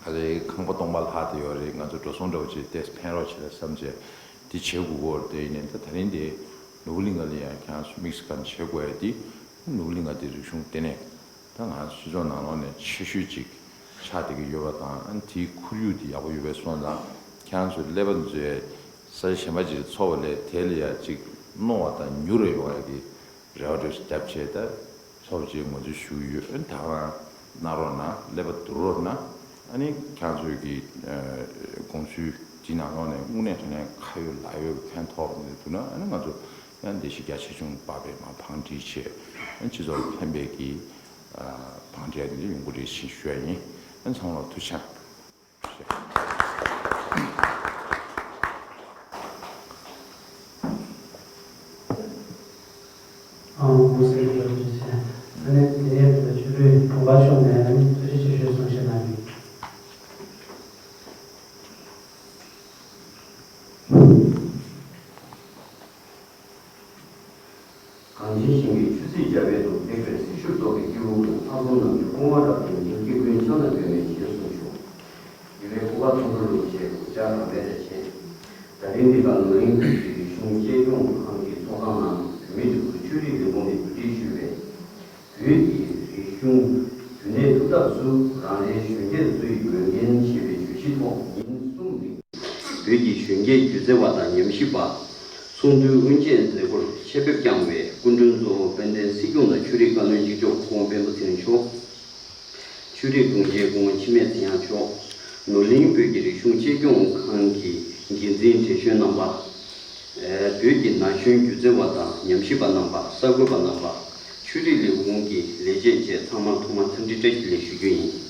ཨ་ལེ་ཁང་པ་སྟོང་པ་ལྷག་བསྡད་ཡོད་རེད། ང་ཚོ་འགྲོ་སོང་འདྲ་བོ་ཅིག་ཏོག་ཙམ་ཕན་རོགས་བྱེད་ལ་བསམ་བྱས་དེ་བྱེད་དགོས་ཀྱི་ཡོད་རེད། དེ་ཡིན་ནའི་ད་ད་རིང་དེ་ནོར་བུ་གླིང་ག་ལ་ཡང་ཁྱེད་ཚོ་དམིགས་སུ་བཀར་ནས་བྱེད་དགོས་ཡ་དེ་ནོར་བུ་གླིང་ག་དེ་རིག་གཞུང་ལྟེ་གནས། ད་ང་སྤྱི་ཚོགས་ནང་ལོགས་ནས་ཆེ་ཤོས་ཅིག་ཆགས་བསྡད་ཀྱི་ཡོད་པ་དང་ཨ་ནི་དེའི་ཁོར་ཡུག་དེ་ཡག་པོ་ཡོད་པའི་སོང་ཙང་ཁྱེད་རང་ཚོའི་ཀླད་པ་འཛུལ་ཡས་ས་ཆ་གཞན་པ་ཅིག་ལ་འཚོགས་པ་ལས་དེ་ལ་ཡ་ཅིག་རྣོ་བ་དང་མྱུར་བ་ཡོང་ཡ་གི་རེ་བ་འདྲ་ཞིག་བརྒྱབ་བྱས་ད་ཚོགས་ཅིག་ངོས་འཛིན་ཞུ་གི་ཡོད། ཨ་ནི་ད་ག་རང་གནང་རོགས་གནང་ཀླད་པ་བསྡུར་རོགས་གནང་། ཨ་ནི་ཁྱེད་རང་ཚོའི་གི་དགོངས་ཚུལ་དེ་ནང་ལོགས་ནས་དངོས་གནས་དྲང་གནས་ཁ་ཡོད་ལག་ཡོད་ཀྱི་ཕན་ཐོགས་ནས་འདུག་ན་ཨ་ནི་ང་ཚོ་ཡང་བདེ་སྐྱིད་རྒྱ་ཆེ་ཆུང་དཔག་པའི་མ་བང་སྒྲིག་བྱས་ཨ་ནི་སྤྱི་ཚོགས་ལ་ཕན་པའི་གི་བང་སྒྲིག་ཡ་དེ་འདྲ་ཡོང་གི་རེད་ཞེས་ཞུ་ཡ་ཡིན། ཨ་ནི་ཚང་མ་ལ་ཐུགས་རྗེ་ཆེ། ཨང་། ཧུར་སེར་གྱི་རོགས་ཀྱི་ཆེད། ཨ་ནི་དེ་ནས་ད་ཆུ་རུའི་གྲོང་པ་ཕྱོགས་ནས་ཨ་ནི་ཐུགས་རྗེ་ཆེ་ཞུའི་གསུང་བཤད་གནང་གི། གངས་ཅན་ཞིང་གི་ཆུ་ཚོད་བརྒྱ་པའི་དུ་ལེགས་པའི་སྲི་ཞུར་གཏོགས་པའི་སྐྱེ་བོ་ཀུན། ལྷག་པར་ནམ་མཁའི་ཀུན་དབང་རབ་ཏུ་ཉིད་སྐྱེ་ཀུན་ཕྱག་ན་འབད་མེད་ཞེས་གསུངས་ཤོག་དགེ་བའི་སྐུ་པར་ཐོམ་པོ་ལུ་ཞེས་སྐུ་བཅར་དང་ལས་དང་བྱེད། ད་རིང་འདི་ག་ནོར་གླིང་བོད་ཀྱི་རིག་གཞུང་གཅེས་སྐྱོང་གི་ཁང་གི་ཚོགས་ཁང་ནང་བོད་མིའི་སྒྲིག་འཛུགས་ཆོས་རིག་ལས་ཁུངས་ནས་གོ་སྒྲིག་ཞུས་པའི་བོད་ཀྱི་རིག་གཞུང་རྒྱུན་གནས་ཐུབ་ཐབས་སུ་རང་རེའི་གཞོན་སྐྱེས་ཚོའི་འོས་འགན་ཞེས་པའི་བརྗོད་གཞི་ཐོག་ཉིན་གསུམ་རིང་བོད་ཀྱི་གཞོན་སྐྱེས་སྒྱུ་རྩལ་བ་དང་ཉམས་ཞིབ་པ། ཚོགས་འདུའི་དབུ་འབྱེད་མཛད་སྒོར་ཆེད་ཕེབས་བསྐྱངས་པའི་སྐུ་མགྲོན་གཙོ་བོ་དཔལ་ལྡན་སྲིད་སྐྱོང་དང་ཆོས་རིག་བཀའ་བློན་གཅིག་ལྕོགས་སྐུ་ངོ་སྤེན་པ་ཚེ་རིང་མཆོག་ཆོས་རིག་དྲུང་ཆེ་སྐུ་ངོ་འཆི་མེད་ཚེ་དབྱངས་མཆོག་ནོར་གླིང་བོད་ཀྱི་རིག་གཞུང་གཅེས་སྐྱོང་ཁང་གི་འགན་འཛིན་བགྲེས་གཞོན་རྣམ་པ། བོད་ཀྱི་ན་གཞོན་སྒྱུ་རྩལ་བ་དང་ཉམས་ཞིབ་པ་རྣམ་པ། གསར་འགོད་པ་རྣམ་པ། ཆོས་རིག་ལས་ཁུངས་ཀྱི་ལས་བྱེད་བཅས་ཚང་མར་ཐོག་མར་འཚམས་འདྲི་བཀྲ་ཤིས་བདེ་ལེགས་ཞུ་རྒྱུ་ཡིན།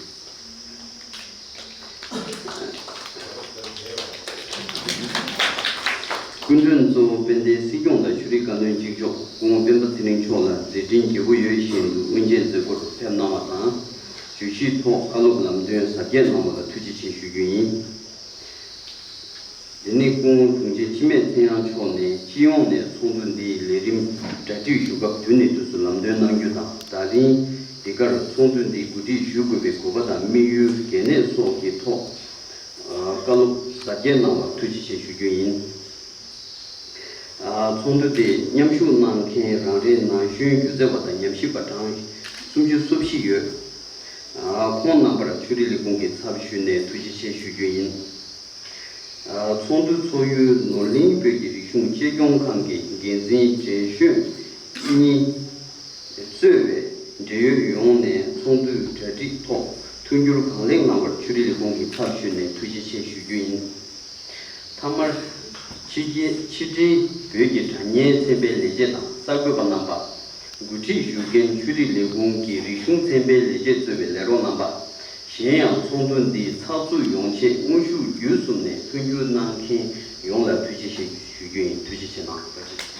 སྐུ་མགྲོན་གཙོ་བོ་དཔལ་ལྡན་སྲིད་སྐྱོང་དང་ཆོས་རིག་བཀའ་བློན་གཅིག་ལྕོགས་སྐུ་ངོ་སྤེན་པ་ཚེ་རིང་མཆོག་ལ་མཛད་འཕྲིན་རྒྱས་པོ་ཡོད་བཞིན་དུ་དབུ་འབྱེད་མཛད་སྒོར་ཕེབས་གནང་བ་དང་། བརྗོད་གཞིའི་ཐོག་བཀའ་སློབ་ལམ་སྟོན་ཟབ་རྒྱས་གནང་བ་ལ་ཐུགས་རྗེ་ཆེ་ཞུ་རྒྱུ་ཡིན། འདི་ནི་སྐུ་ངོ་དྲུང་ཆེ་འཆི་མེད་ཚེ་དབྱངས་མཆོག་ནས་སྤྱི་ཡོངས་ནས་ཚོགས་འདུ་འདིའི་ལས་རིམ་གྲ་སྒྲིག་ཞུ་སྐབས་དུས་ནས་དུས་སུ་ལམ་སྟོན་གནང་རྒྱུ་དང་། ད་རིང་འདི་གར་ཚོགས་འདུ་འདི་གོ་སྒྲིག་ཞུ་དགོས་པའི་དགོས་པ་དང་དམིགས་ཡུལ་གལ་གནད་སོགས་ཀྱི་ཐོག་བཀའ་སློབ་ཟབ་རྒྱས་གནང་བར་ཐུགས་རྗེ་ཆེ་ཞུ་རྒྱུ་ཡིན། ཚོགས་འདུ་དེ་མཉམ་ཞུགས་གནང་མཁན་རང་རེའི་ན་གཞོན་སྒྱུ་རྩལ་བ་དང་ཉམས་ཞིབ་པ་གྲངས་སུམ་ཅུ་སོ་བཞི་ཡོད། ཁོང་རྣམ་པར་ཆོས་རིག་ལས་ཁུངས་ཀྱི་ཚབ་ཞུས་ནས་ཐུགས་རྗེ་ཆེ་ཞུ་རྒྱུ་ཡིན། ཚོགས་འདུ་ཚོགས་ཡུལ་ནོར་གླིང་བོད་ཀྱི་རིག་གཞུང་གཅེས་སྐྱོང་ཁང་གི་འགན་འཛིན་བགྲེས་གཞོན་གཉིས་གཙོས་པའི་འབྲེལ་ཡོད་ཡོངས་ནས་ཚོགས་འདུའི་གྲ་སྒྲིག་ཐོག་མཐུན་འགྱུར་གང་ལེགས་གནང་བར་ཆོས་རིག་ལས་ཁུངས་ཀྱི་ཚབ་ཞུས་ནས་ཐུགས་རྗེ་ཆེ་ཞུ་རྒྱུ་ཡིན། མཐའ་མར། ཕྱི་རྒྱལ་ཕྱི་དྲིལ་བོད་ཀྱི་དྲ་བརྙན་ཚན་པའི་ལས་བྱེད་དང་གསར་འགོད་པ་རྣམ་པ། འགོ་ཁྲིད་ཞུ་མཁན་ཆོས་རིག་ལས་ཁུངས་ཀྱི་རིག་གཞུང་ཚན་པའི་ལས་བྱེད་གཙོས་པའི་ལས་རོགས་རྣམ་པ། གཞན་ཡང་ཚོགས་འདུ་འདིའི་ཚགས་ཚུད་ཡོང་ཆེད་དངོས་ཤུགས་བརྒྱུད་གསུམ་ནས་མཐུན་འགྱུར་གནང་མཁན་ཡོངས་ལ་ཐུགས་རྗེ་ཆེ་ཞུ་རྒྱུ་ཡིན། ཐུགས་རྗེ་ཆེ་གནང་། བཀའ་དྲིན་ཆེ།